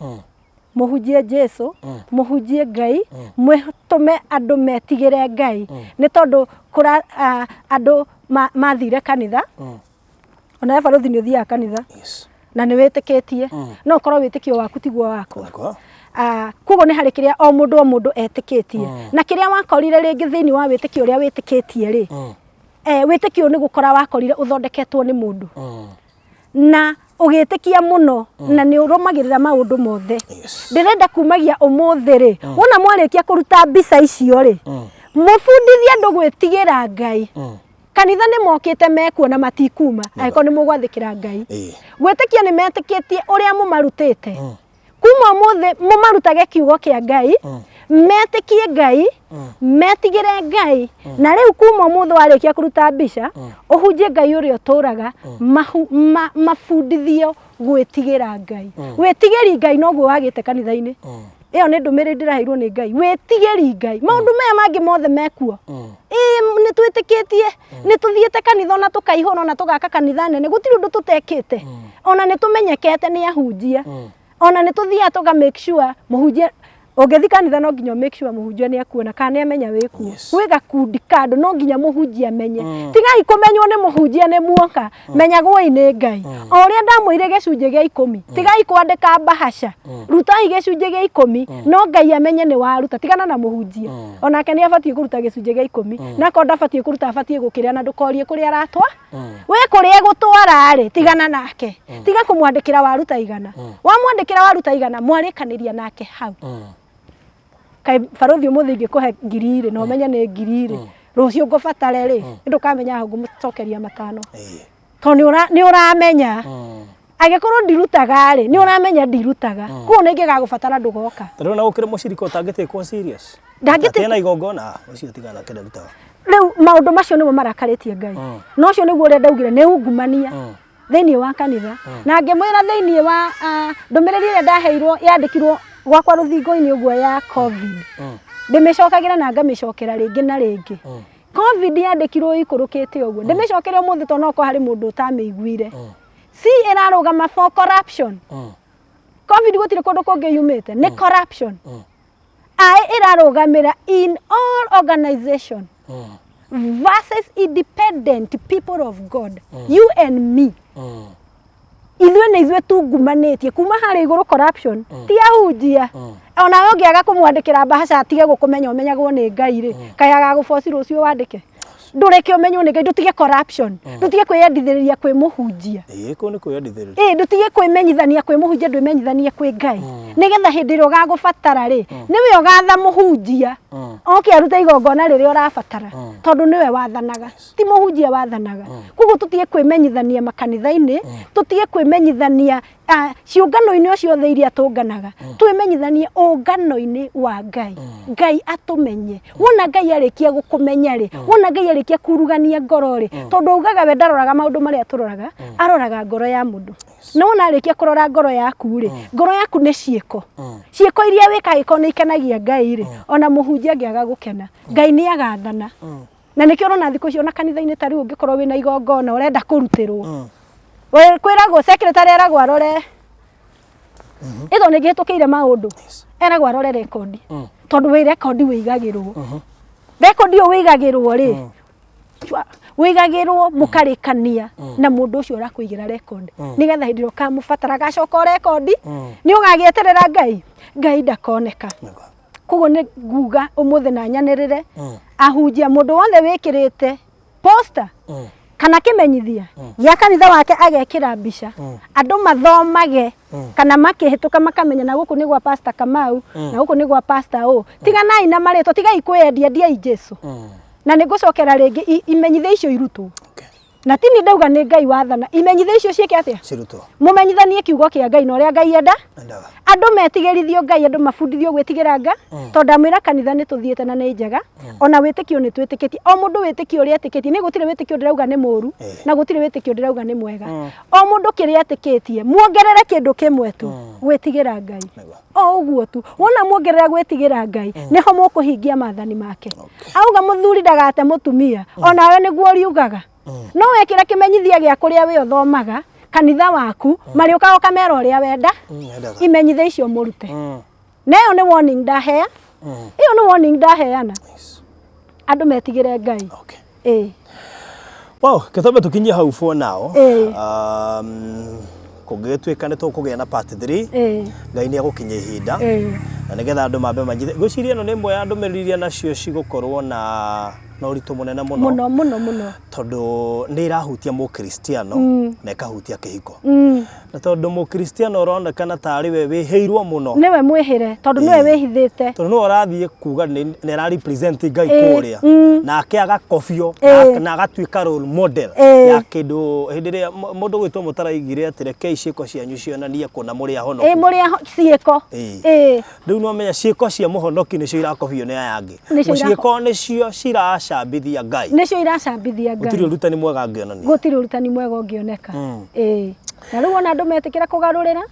Mũhunjie Jesu, mũhunjie Ngai, mwĩtũme andũ metigĩre Ngai. Nĩ tondũ kũra andũ mathire kanitha, ona we barũthi nĩ ũthiaga kanitha, na nĩ wĩtĩkĩtie, no ũkorwo wĩtĩkio waku tiguo wakwa. Koguo nĩ harĩ kĩrĩa o mũndũ o mũndũ etĩkĩtie. Na kĩrĩa wakorire rĩngĩ thĩinĩ wa wĩtĩkio ũrĩa wĩtĩkĩtie rĩ, wĩtĩkio nĩ gũkora wakorire ũthondeketwo nĩ mũndũ. Na ũgĩtĩkia mũno na nĩ ũrũmagĩrĩra maũndũ mothe. Ndĩrenda kumagia ũmũthĩ rĩ, wona mwarĩkia kũruta mbica icio rĩ, mũbundithie andũ gwĩtigĩra Ngai. Kanitha nĩ mokĩte mekuo na matikuma angĩkorwo nĩ mũgwathĩkĩra Ngai. Gwĩtĩkia nĩ metĩkĩtie ũrĩa mũmarutĩte. Kuma ũmũthĩ mũmarutage kiugo kĩa Ngai, Metĩkie Ngai, metigĩre Ngai. Na rĩu kuma ũmũthĩ warĩkia kũruta mbica, ũhunjie Ngai ũrĩa ũtũraga, mabundithio gwĩtigĩra Ngai. Wĩtigĩri Ngai noguo wagĩte kanitha-inĩ. Ĩyo nĩ ndũmĩrĩri ndĩraheirwo nĩ Ngai. Wĩtigĩri Ngai. Maũndũ maya mangĩ mothe mekuo. Ĩĩ nĩ twĩtĩkĩtie, nĩ tũthiĩte kanitha ona tũkaihũra ona tũgaka kanitha nene, gũtirĩ ũndũ tũtekĩte. Ona nĩ tũmenyekete nĩ ahunjia. Ona nĩ tũthiaga tũka make sure mũhunjia, ũngĩthiĩ kanitha no nginya make sure mũhunjia nĩ akuona kana nĩ amenya wĩkuo. Gwĩ gakundi ka andũ no nginya mũhunjia amenye. Tigai kũmenywo nĩ mũhunjia nĩ muoka, menyagwoi nĩ Ngai. O ũrĩa ndamwĩrire gĩcunjĩ gĩa ikũmi, tigai kwandĩka mbahaca, rutai gĩcunjĩ gĩa ikũmi, no Ngai amenye nĩ waruta, tigana na mũhunjia. Onake nĩ abatiĩ kũruta gĩcunjĩ gĩa ikũmi, na akorwo ndabatiĩ kũruta abatiĩ gũkĩrĩa na ndũkorie kũrĩa aratwa. We kũrĩa egũtwara rĩ, tigana nake. Tiga kũmwandĩkĩra waruta igana. Wamwandĩkĩra waruta igana, mwarĩkanĩria nake hau. Kaĩ barũthi ũmũthĩ ingĩkũhe ngiri rĩ, na ũmenye nĩ ngiri rĩ, rũciũ ngũbatare rĩ, ndũkamenya hau ngũmũcokeria matano. Tondũ nĩ ũramenya. Angĩkorwo ndirutaga rĩ, nĩ ũramenya ndirutaga. Koguo nĩ ingĩgagũbatara ndũgoka.
Ta rĩu ona gũkĩrĩ mũcirika ũtangĩtĩkwo serious.
Ndangĩtĩkwo.
Na igongona, ũcio tigana nake ndarutaga.
Rĩu maũndũ macio nĩmo marakarĩtie Ngai. Na ũcio nĩguo ũrĩa ndaugire nĩ ungumania thĩinĩ wa kanitha. Na ngĩmwĩra thĩinĩ wa ndũmĩrĩri ĩrĩa ndaheirwo yandĩkirwo gwakwa rũthingo-inĩ ũguo ya Covid. Ndĩmĩcokagĩra na ngamĩcokera rĩngĩ na rĩngĩ. Covid yandĩkirwo ĩikũrũkĩte ũguo. Ndĩmĩcokere ũmũthĩ tondũ no okorwo harĩ mũndũ ũtamĩiguire. C ĩrarũgama for corruption. Covid gũtirĩ kũndũ kũngĩ yumĩte, nĩ corruption. I ĩrarũgamĩra in all organization versus independent people of God, you and me. Ithuĩ nĩ ithuĩ tungumanĩtie kuma harĩa igũrũ corruption, ti ahunjia. Onawe ũngĩaga kũmwandĩkĩra mbahaca atige gũkũmenya ũmenyagwo nĩ Ngai rĩ, kaĩ agagũboci rũciũ wandĩke? Ndũreke ũmenywo nĩ Ngai, ndũtige corruption, ndũtige kwĩyendithĩrĩria kwĩ mũhunjia.
Ĩĩ, kũu nĩ kwĩyendithĩrĩria.
Ĩĩ, ndũtige kwĩmenyithania kwĩ mũhunjia, ndwĩmenyithanie kwĩ Ngai. Nĩgetha hĩndĩ ĩrĩa ũgagũbatara rĩ, nĩwe ũgatha mũhunjia oke arute igongona rĩrĩa ũrabatara, tondũ nĩwe wathanaga, ti mũhunjia wathanaga. Koguo tũtige kwĩmenyithania makanitha-inĩ, tũtige kwĩmenyithania ciũngano-inĩ o ciothe iria tũnganaga, twĩmenyithanie ũngano-inĩ wa Ngai. Ngai atũmenye. Wona Ngai arĩkia gũkũmenya rĩ, wona Ngai arĩkia kurugania ngoro rĩ, tondũ augaga we ndaroraga maũndũ marĩa tũroraga, aroraga ngoro ya mũndũ. Na wona arĩkia kũrora ngoro yaku rĩ, ngoro yaku nĩ ciĩko. Ciĩko iria wĩkaga angĩkorwo nĩ ikenagia Ngai rĩ, ona mũhunjia angĩaga gũkena, Ngai nĩ agathana. Na nĩkĩo ũrona thikũ ici ona kanitha-inĩ ta rĩu ũngĩkorwo wĩna igongona ũrenda kũrutĩrwo, kwĩragwo secretary eragwo arore ĩtho nĩ ngĩhĩtũkĩire maũndũ, eragwo arore rekondi, tondũ wĩ rekondi wĩigagĩrwo. Rekondi ĩyo wĩigagĩrwo rĩ, wĩigagĩrwo mũkarĩkania na mũndũ ũcio ũrakũigĩra rekondi, nĩgetha hĩndĩ ĩrĩa ũkamũbatara agacoka o rekondi, nĩ ũgagĩeterera Ngai, Ngai ndakoneka. Koguo nĩ nguga ũmũthĩ na nyanĩrĩre ahunjia mũndũ wothe wĩkĩrĩte poster kana kĩmenyithia gĩa kanitha wake agekĩra mbica, andũ mathomage kana makĩhĩtũka makamenya na gũkũ nĩ gwa Pastor Kamau, na gũkũ nĩ gwa Pastor ũ. Tiganai na marĩtwa, tigai kwĩyendia, endiai Jesu. Na nĩ ngũcokera rĩngĩ imenyithia icio irutwo. Na ti niĩ ndauga nĩ Ngai wathana, imenyithia icio ciĩke atĩa?
Cirutwo.
Mũmenyithanie kiugo kĩa Ngai na ũrĩa Ngai enda.
Endaga.
Andũ metigĩrithio Ngai, andũ mabundithio gwĩtigĩra Ngai, tondũ ndamwĩra kanitha nĩ tũthiĩte na nĩ njega, ona wĩtĩkio nĩ twĩtĩkĩtie. O mũndũ wĩtĩkio ũrĩa etĩkĩtie, nĩ gũtirĩ wĩtĩkio ndĩrauga nĩ mũru, na gũtirĩ wĩtĩkio ndĩrauga nĩ mwega. O mũndũ kĩrĩa etĩkĩtie, muongerere kĩndũ kĩmwe tu, gwĩtigĩra Ngai. O ũguo tu. Wona muongerera gwĩtigĩra Ngai, nĩho mũkũhingia maathani make. Auga mũthuri ndagate mũtumia, onawe nĩguo ũriugaga. No wekĩra kĩmenyithia gĩa kũrĩa we ũthomaga, kanitha waku, marĩũkaga ũkamera ũrĩa wenda, imenyithia icio mũrute. Na ĩyo nĩ warning ndahea. Ĩyo nĩ warning ndaheana. Andũ metigĩre Ngai. Ĩĩ.
Wow, kĩtombe tũkinyie hau for now. Kũngĩgĩtuĩka nĩ tũkũgĩa na part 3, Ngai nĩ egũkinyia ihinda. Na nĩgetha andũ mambe manyite. Ngwĩciria ĩno nĩ ĩmwe ya ndũmĩrĩri iria nacio cigũkorwo na Na ũritũ mũnene mũno.
Mũno mũno mũno.
Tondũ nĩ ĩrahutia mũkristiano na ĩkahutia kĩhiko. Na tondũ mũkristiano ũronekana tarĩ we wĩhĩirwo mũno.
Nĩwe mwĩhĩre tondũ nĩwe wĩhithĩte.
Tondũ nĩwe ũrathiĩ kuga nĩ ara represent Ngai kũrĩa. Nake agakobio na agatuĩka role model ya kĩndũ hĩndĩ ĩrĩa mũndũ gwĩtwo mũtaraigire atĩ rekei ciĩko cianyu cionanie kũna mũrĩ ahonoku.
Ĩĩ mũrĩ ciĩko. Ĩĩ.
Rĩu nĩwamenya ciĩko cia mũhonoki nĩcio irakobio nĩ aya angĩ. Ciĩko nĩcio ciracambithia Ngai.
Nĩcio iracambithia Ngai.
Gũtirĩ ũrutani mwega angĩonania.
Gũtirĩ ũrutani mwega ũngĩoneka. Ĩĩ. Na rĩu ona andũ metĩkĩra kũgarũrĩra,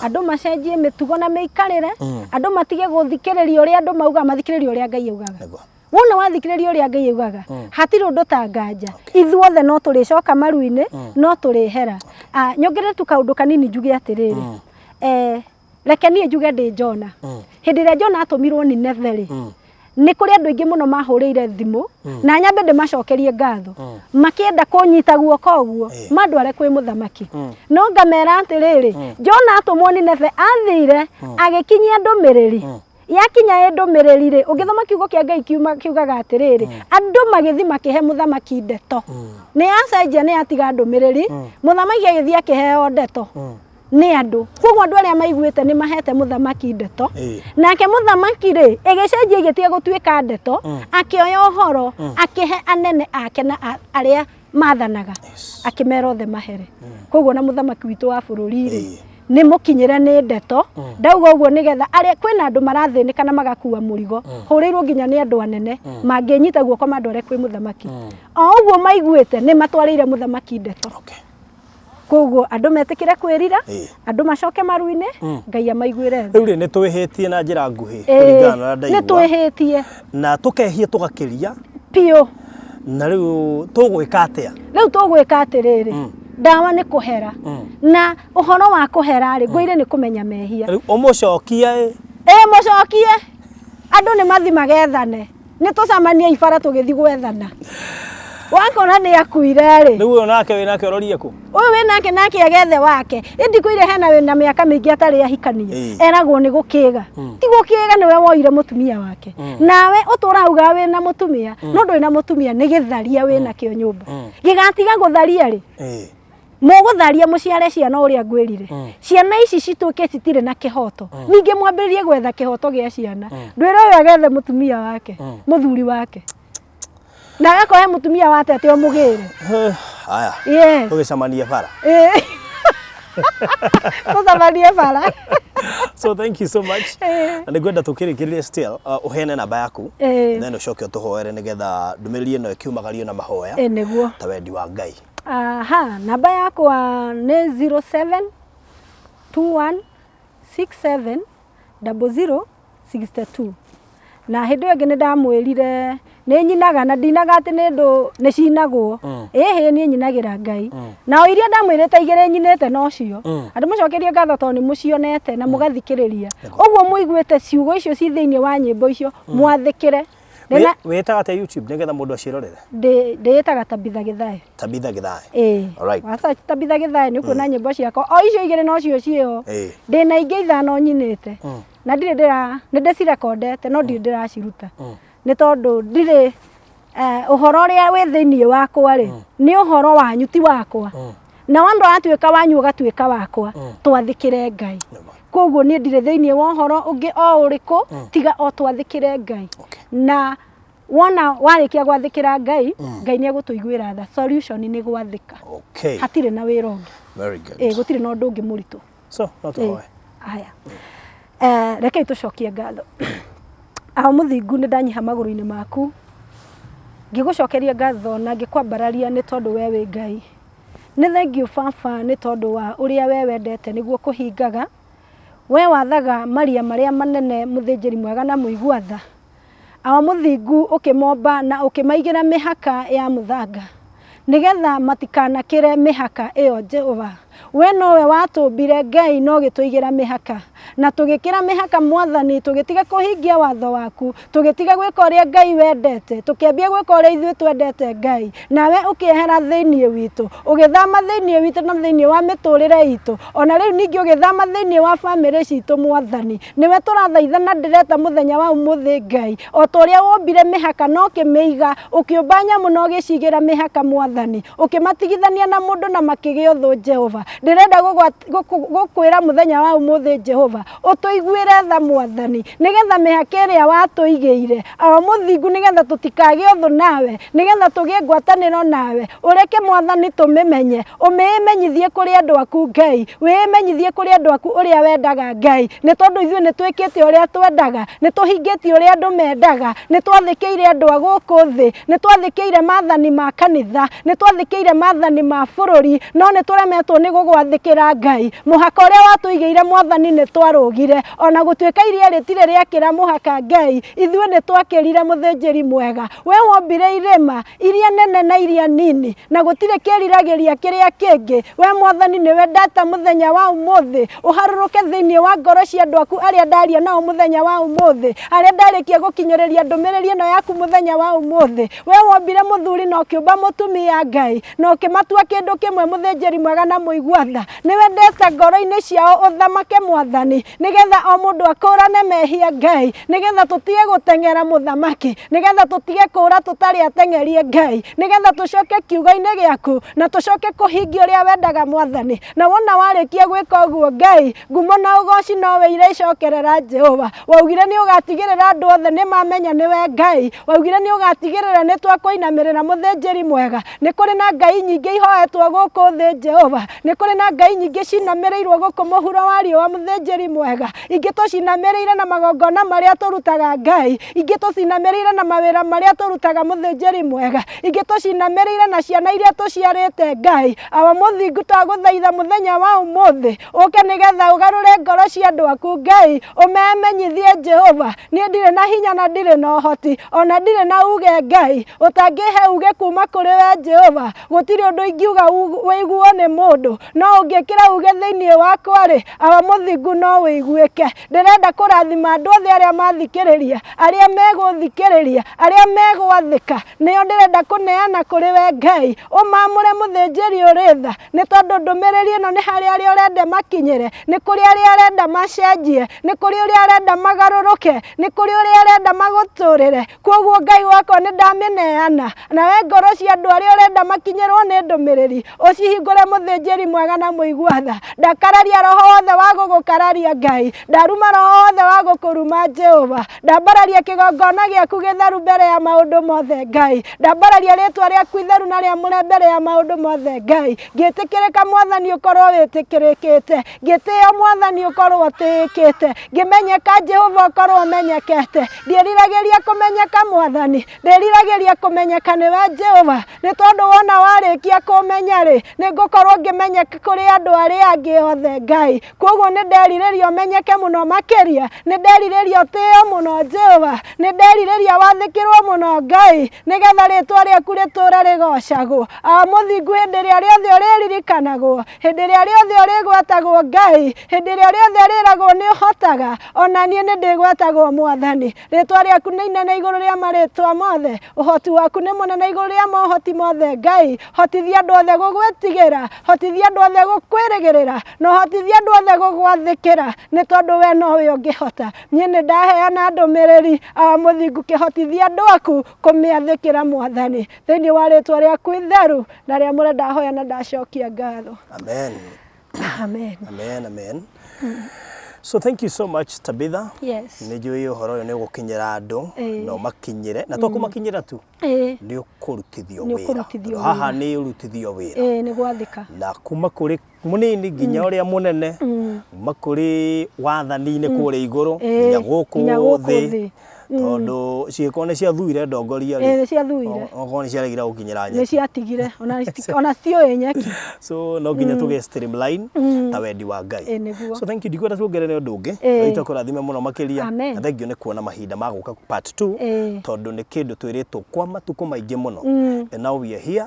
andũ macenjie mĩtugo na mĩikarĩre, andũ matige gũthikĩrĩria ũrĩa andũ maugaga, mathikĩrĩrie ũrĩa Ngai augaga. Wona wathikĩrĩria ũrĩa Ngai augaga, hatirĩ ũndũ ta nganja. Ithuothe no tũrĩcoka maru-inĩ, no tũrĩhera. Nyongerere tu kaũndũ kanini njuge atĩrĩrĩ, reke niĩ njuge ndĩ Jona. Hĩndĩ ĩrĩa Jona atũmirwo Nineve rĩ, nĩ kũrĩ andũ aingĩ mũno mahũrĩire thimũ, na nyambe ndĩmacokerie ngatho, makĩenda kũnyita guoko ũguo, mandware kwĩ mũthamaki. No ngamera atĩrĩrĩ, Jona atũmwo Nineve athire, agĩkinyia ndũmĩrĩri. Yakinya ĩ ndũmĩrĩri rĩ, ũngĩthoma kiugo kĩa Ngai kiugaga atĩrĩrĩ, andũ magĩthiĩ makĩhe mũthamaki ndeto. Nĩ yacenjia, nĩ yatiga ndũmĩrĩri, mũthamaki agĩthiĩ akĩheo ndeto. Nĩ andũ. Koguo andũ arĩa maiguĩte nĩ mahete mũthamaki ndeto. Nake mũthamaki rĩ, ĩgĩcenjia ĩgĩtiga gũtuĩka ndeto, akĩoya ũhoro, akĩhe anene ake na arĩa mathanaga, akĩmera othe mahere. Koguo na mũthamaki witũ wa bũrũri rĩ, nĩ mũkinyĩre nĩ ndeto. Ndauga ũguo nĩgetha arĩa kwĩna andũ marathĩnĩka na magakua mũrigo, hũrĩirwo nginya nĩ andũ anene, mangĩnyita guoko mandware kwĩ mũthamaki. O ũguo maiguĩte nĩ matwarĩire mũthamaki ndeto. Koguo andũ metĩkĩre kwĩrira, andũ macoke maru-inĩ, Ngai amaiguĩre tha.
Rĩu rĩ, nĩ twĩhĩtie na njĩra nguhĩ kũringana na ũrĩa ndaigua.
Nĩ twĩhĩtie.
Na tũkehia tũgakĩria.
Biũ.
Na rĩu tũgwĩka atĩa?
Rĩu tũgwĩka atĩrĩrĩ, ndawa nĩ kũhera. Na ũhoro wa kũhera rĩ, ngwĩire nĩ kũmenya mehia.
Rĩu ũmũcokie ĩ?
Ĩ mũcokie. Andũ nĩ mathi magethane. Nĩ tũcemanie ibara tũgĩthiĩ gwethana. Wakora nĩ akuire rĩ.
Rĩu ũyũ nake wĩ nake ũrorie kũ?
Ũyũ wĩ nake nake agethe wake. Ĩndĩ kwĩre hena wĩna mĩaka mĩingĩ atarĩ ahikania. Eragwo nĩ gũkĩga. Ti gũkĩga nĩwe woire mũtumia wake. Nawe ũtũraga ugaga wĩna mũtumia, no ndũrĩ na mũtumia nĩ gĩtharia wĩna kĩo nyũmba. Gĩgatiga gũtharia rĩ? Mũgũtharia mũciare ciana ũrĩa ngwĩrire. Ciana ici cituĩke citirĩ na kĩhoto. Ningĩ mwambĩrĩrie gwetha kĩhoto gĩa ciana. Ndwĩre ũyũ agethe mũtumia wake, mũthuri wake. Na agakohe mũtumia wa tete ũmũgĩre.
Haya.
Yes.
Tũgĩcemanie bara.
Tũcemanie bara.
So thank you so much. Na nĩngwenda tũkĩrĩkĩrĩrie still ũheane namba yaku. Then ũcoke ũtũhoere nĩgetha ndũmĩrĩri ĩno ĩkiumagario na mahoya.
Nĩguo.
Ta wendi wa Ngai.
Aha, namba yakwa nĩ 07 21 67 00 62. Na hĩndĩ ĩyo ĩngĩ nĩ ndamwĩrire nĩ nyinaga na ndinaga atĩ nĩ ndũ nĩ cinagwo. Ĩhĩ niĩ nyinagĩra Ngai. Na o iria ndamwĩrĩte igĩrĩ nyinĩte nocio. Andũ mũcokerie ngatho tondũ nĩ mũcionete na mũgathikĩrĩria. Ũguo mũiguĩte ciugo icio ci thĩinĩ wa nyĩmbo icio mwathĩkĩre.
Ndĩna Wĩtaga atĩa YouTube nĩgetha mũndũ acirorere?
Ndĩĩtaga Tabitha Gĩthae.
Tabitha Gĩthae.
Ĩĩ.
Alright.
Wa search Tabitha Gĩthae nĩ ũkuona nyĩmbo ciakwa. O icio igĩrĩ nocio ciĩho. Ndĩna ingĩ ithano nyinĩte. Na ndirĩ ndĩra nĩ ndĩcirekondete no ndirĩ ndĩraciruta. Nĩ tondũ ndirĩ ũhoro ũrĩa wĩ thĩinĩ wakwa rĩ, nĩ ũhoro wanyu ti wakwa. Na andũ atuĩka wanyu ũgatuĩka wakwa, twathĩkĩre Ngai. Koguo niĩ ndirĩ thĩinĩ wa ũhoro ũngĩ o ũrĩkũ tiga o twathĩkĩre Ngai. Na wona warĩkia gwathĩkĩra Ngai, Ngai nĩ egũtũiguĩra tha. Solution nĩ gwathĩka. Hatirĩ na wĩra ũngĩ.
Very good.
Gũtirĩ na ũndũ ũngĩ mũritũ.
So, no tũhoe.
Haya. Rekei tũcokie ngatho. Aho mũthingu nĩ ndanyiha magũrũ-inĩ maku ngĩgũcokeria ngatho na ngĩkwambararia nĩ tondũ we wĩ Ngai. Nĩ thengiũ baba nĩ tondũ wa ũrĩa we wendete nĩguo kũhingaga. We wathaga maria marĩa manene mũthĩnjĩri mwega na mũigua tha. Awa mũthingu ũkĩmomba na ũkĩmaigĩra mĩhaka ya mũthanga, nĩgetha matikanakĩre mĩhaka ĩyo Jehova. We nowe watũmbire Ngai na ũgĩtũigĩra mĩhaka. Na tũgĩkĩra mĩhaka Mwathani, tũgĩtiga kũhingia watho waku, tũgĩtiga gwĩka ũrĩa Ngai wendete, tũkĩambia gwĩka ũrĩa ithuĩ twendete Ngai. Nawe ũkĩehera thĩinĩ witũ, ũgĩthama thĩinĩ witũ na thĩinĩ wa mĩtũrĩre itũ, ona rĩu ningĩ ũgĩthama thĩinĩ wa bamĩrĩ citũ Mwathani. Nĩwe tũrathaitha na ndĩreta mũthenya wa ũmũthĩ Ngai, o ta ũrĩa wombire mĩhaka na ũkĩmĩiga, ũkĩũmba nyamũ na ũgĩcigĩra mĩhaka Mwathani, ũkĩmatigithania na mũndũ na makĩgĩa ũthũ Jehova. Ndĩrenda gũkwĩra mũthenya wa ũmũthĩ Jehova, ũtũiguĩre tha Mwathani, nĩgetha mĩhaka ĩrĩa watũigĩire, o mũthingu, nĩgetha tũtikagĩe ũthũ nawe, nĩgetha tũgĩe ngwatanĩro nawe, ũreke Mwathani tũmĩmenye, ũmĩĩmenyithie kũrĩ andũ aku Ngai, wĩĩmenyithie kũrĩ andũ aku ũrĩa wendaga Ngai, nĩ tondũ ithuĩ nĩ twĩkĩte ũrĩa twendaga, nĩ tũhingĩtie ũrĩa andũ mendaga, nĩ twathĩkĩire andũ a gũkũ thĩ, nĩ twathĩkĩire maathani ma kanitha, nĩ twathĩkĩire maathani ma bũrũri, no nĩ tũremetwo nĩ gũgwathĩkĩra Ngai. Mũhaka ũrĩa watũigĩire Mwathani nĩ twarũgire, ona gũtuĩka iria rĩtirĩ rĩakĩra mũhaka Ngai, ithuĩ nĩ twakĩrire mũthĩnjĩri mwega. We wombire irĩma, iria nene na iria nini, na gũtirĩ kĩriragĩria kĩrĩa kĩngĩ. We Mwathani nĩwe ndata mũthenya wa ũmũthĩ, ũharũrũke thĩinĩ wa ngoro cia andũ aku arĩa ndaria nao mũthenya wa ũmũthĩ, arĩa ndarĩkia gũkinyĩrĩria ndũmĩrĩri ĩno yaku mũthenya wa ũmũthĩ. We wombire mũthuri na ũkĩũmba mũtumia Ngai, na ũkĩmatua kĩndũ kĩmwe mũthĩnjĩri mwega na mũigua tha. Nĩwe ndeta ngoro-inĩ ciao ũthamake Mwathani, nĩgetha o mũndũ akũrane mehia Ngai, nĩgetha tũtige gũteng'era mũthamaki, nĩgetha tũtige kũra tũtarĩ ateng'erie Ngai, nĩgetha tũcoke kiugo-inĩ gĩaku na tũcoke kũhingia ũrĩa wendaga Mwathani. Na wona warĩkia gwĩka ũguo Ngai, ngumo na ũgoci nowe irĩcokerera Jehova. Waugire nĩ ũgatigĩrĩra andũ othe nĩ mamenya nĩwe Ngai. Waugire nĩ ũgatigĩrĩra nĩ twakũinamĩrĩra mũthĩnjĩri mwega. Nĩ kũrĩ na ngai nyingĩ ihoetwo gũkũ thĩ Jehova. Nĩ kũrĩ na ngai nyingĩ cinamĩrĩirwo gũkũ mũhuro wa riũa mũthĩnjĩri mwega. Ingĩ tũcinamĩrĩire na magongona marĩa tũrutaga Ngai. Ingĩ tũcinamĩrĩire na mawĩra marĩa tũrutaga mũthĩnjĩri mwega. Ingĩ tũcinamĩrĩire na ciana iria tũciarĩte Ngai. Awa mũthingu twagũthaitha mũthenya wa ũmũthĩ ũke nĩgetha ũgarũre ngoro cia andũ aku Ngai, ũmemenyithie Jehova. Niĩ ndirĩ na hinya na ndirĩ na ũhoti, ona ndirĩ na uge Ngai, ũtangĩhe uge kuma kũrĩ we Jehova, gũtirĩ ũndũ ingiuga wĩiguo nĩ mũndũ, no ũngĩkĩra uge thĩinĩ wakwa-rĩ, Awa mũthingu no wĩiguĩke. Ndĩrenda kũrathima andũ othe arĩa mathikĩrĩria, arĩa megũthikĩrĩria, arĩa megwathĩka, nĩo ndĩrenda kũneana kũrĩ we Ngai, ũmamũre mũthĩnjĩri ũrĩ tha, nĩ tondũ ndũmĩrĩri ĩno nĩ harĩ arĩa ũrenda makinyĩre, nĩ kũrĩ arĩa ũrenda macenjie, nĩ kũrĩ ũrĩa ũrenda magarũrũke, nĩ kũrĩ ũrĩa ũrenda magũtũrĩre. Kwoguo Ngai wakwa nĩ ndamĩneana, nawe ngoro cia andũ arĩa ũrenda makinyĩrwo nĩ ndũmĩrĩri, ũcihingũre mũthĩnjĩri mwega na mũigua tha. Ndakararia roho wothe wa gũgũkararia Ngai, ndaruma roho wothe wa gũkũruma Jehova, ndambararia kĩgongona gĩaku gĩtheru mbere ya maũndũ mothe Ngai, ndambararia rĩtwa rĩaku itheru na rĩamũre mbere ya maũndũ mothe Ngai, ngĩtĩkĩrĩka Mwathani ũkorwo wĩtĩkĩrĩkĩte, ngĩtĩo Mwathani ũkorwo ũtĩĩkĩte, ngĩmenyeka Jehova ũkorwo ũmenyekete, ndiĩriragĩria kũmenyeka Mwathani, ndĩriragĩria kũmenyeka nĩwe Jehova, nĩ tondũ wona warĩkia kũmenya rĩ, nĩ ngũkorwo ngĩmenyeka kũrĩ andũ arĩa angĩ othe Ngai. Kwoguo nĩ nderirĩria ũmenyeke mũno makĩria, nĩ nderirĩria ũtĩo mũno Jehova, nĩ nderirĩria wathĩkĩrwo mũno Ngai, nĩgetha rĩtwa rĩaku rĩtũre rĩgocagwo. Awa mũthingu hĩndĩ ĩrĩa rĩothe ũrĩririkanagwo, hĩndĩ ĩrĩa rĩothe ũrĩgwetagwo Ngai, hĩndĩ ĩrĩa rĩothe ũrĩragwo nĩ ũhotaga, ona niĩ nĩ ndĩgwetagwo Mwathani. Rĩtwa rĩaku nĩ inene igũrũ rĩa marĩtwa mothe, ũhoti waku nĩ mũnene igũrũ rĩa mohoti mothe Ngai. Hotithia andũ othe gũgwĩtigĩra, hotithia andũ othe gũkwĩrĩgĩrĩra, na ũhotithie andũ othe gũgwathĩkĩra, nĩ tondũ we nowe ũngĩhota. Niĩ nĩ ndaheana ndũmĩrĩri, Awa mũthingu kĩhotithia andũ aku kũmĩathĩkĩra Mwathani. Thĩinĩ wa rĩtwa rĩaku itheru na rĩamũre ndahoya na ndacokia ngatho.
Amen.
Amen.
Amen, amen. So thank you so much Tabitha.
Yes.
Nĩ njũĩ ũhoro ũyũ nĩ ũgũkinyĩra andũ
Ĩĩ.
na ũmakinyĩre na to kũmakinyĩra tu
Ĩĩ.
nĩ ũkũrutithio
Nĩ
wĩra.
ũkũrutithio
Tondũ Haha
wĩra.
nĩ ũrutithio wĩra
Ĩĩ nĩ gwathĩka.
na kuma kũrĩ mũnini nginya ũrĩa mũnene kuma kũrĩ wathani-inĩ kũrĩa igũrũ
Ĩĩ,
nginya gũkũ
nginya gũkũ
thĩ
thĩ.
Tondũ cingĩkorwo nĩ ciathuire ndongoria
rĩ. Ĩĩ nĩ ciathuire.
Okorwo nĩ ciaregire gũkinyĩra nyeki.
Nĩ ciatigire ona citiũĩ nyeki.
So no nginya tũgĩe streamline ta wendi wa Ngai.
Ĩĩ nĩguo.
So thank you, ndikwenda tuongerere ũndũ ũngĩ. Ngai witũ akũrathime mũno makĩria.
Amen.
Na thank you nĩ kuona mahinda ma gũka part 2 tondũ nĩ kĩndũ twĩrĩtwo kwa matukũ maingĩ mũno. And now we are here.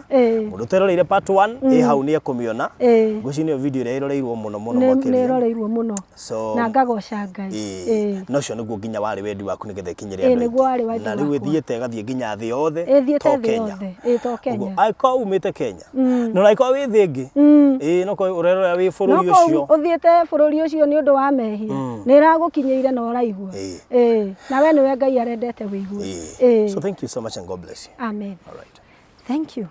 Mũndũ ũteroreire part 1 ĩ hau nĩ ekũmĩona. Ngwĩciria nĩyo video ĩrĩa ĩroreirwo mũno mũno makĩria.
Nĩ ĩroreirwo mũno.
So
na ngagoca Ngai.
Ĩĩ. Na ũcio nĩguo nginya warĩ wendi waku nĩgetha ĩkinyĩre
Ĩĩ,
andũ
nĩguo
aingĩ.
warĩ wendi
Na rĩu
wakwa.
ĩthiĩte ĩgathiĩ nginya thĩ yothe
Ĩthiĩte
to
thĩ
Kenya.
yothe. Ĩĩ, to Kenya.
Ũguo angĩkorwo umĩte Kenya na ona angĩkorwo wĩ thĩ ĩngĩ ĩĩ no korwo ũrerorera wĩ
No
bũrũri
kũu
ũcio
ũthiĩte bũrũri ũcio nĩ ũndũ wa mehia nĩ ĩragũkinyĩire na ũraigua.
Ĩĩ.
Ĩĩ. Na we nĩwe Ngai arendete wĩigue.
Ĩĩ.
Ĩĩ.
So thank you so much and God bless you.
Amen.
All right.
Thank you.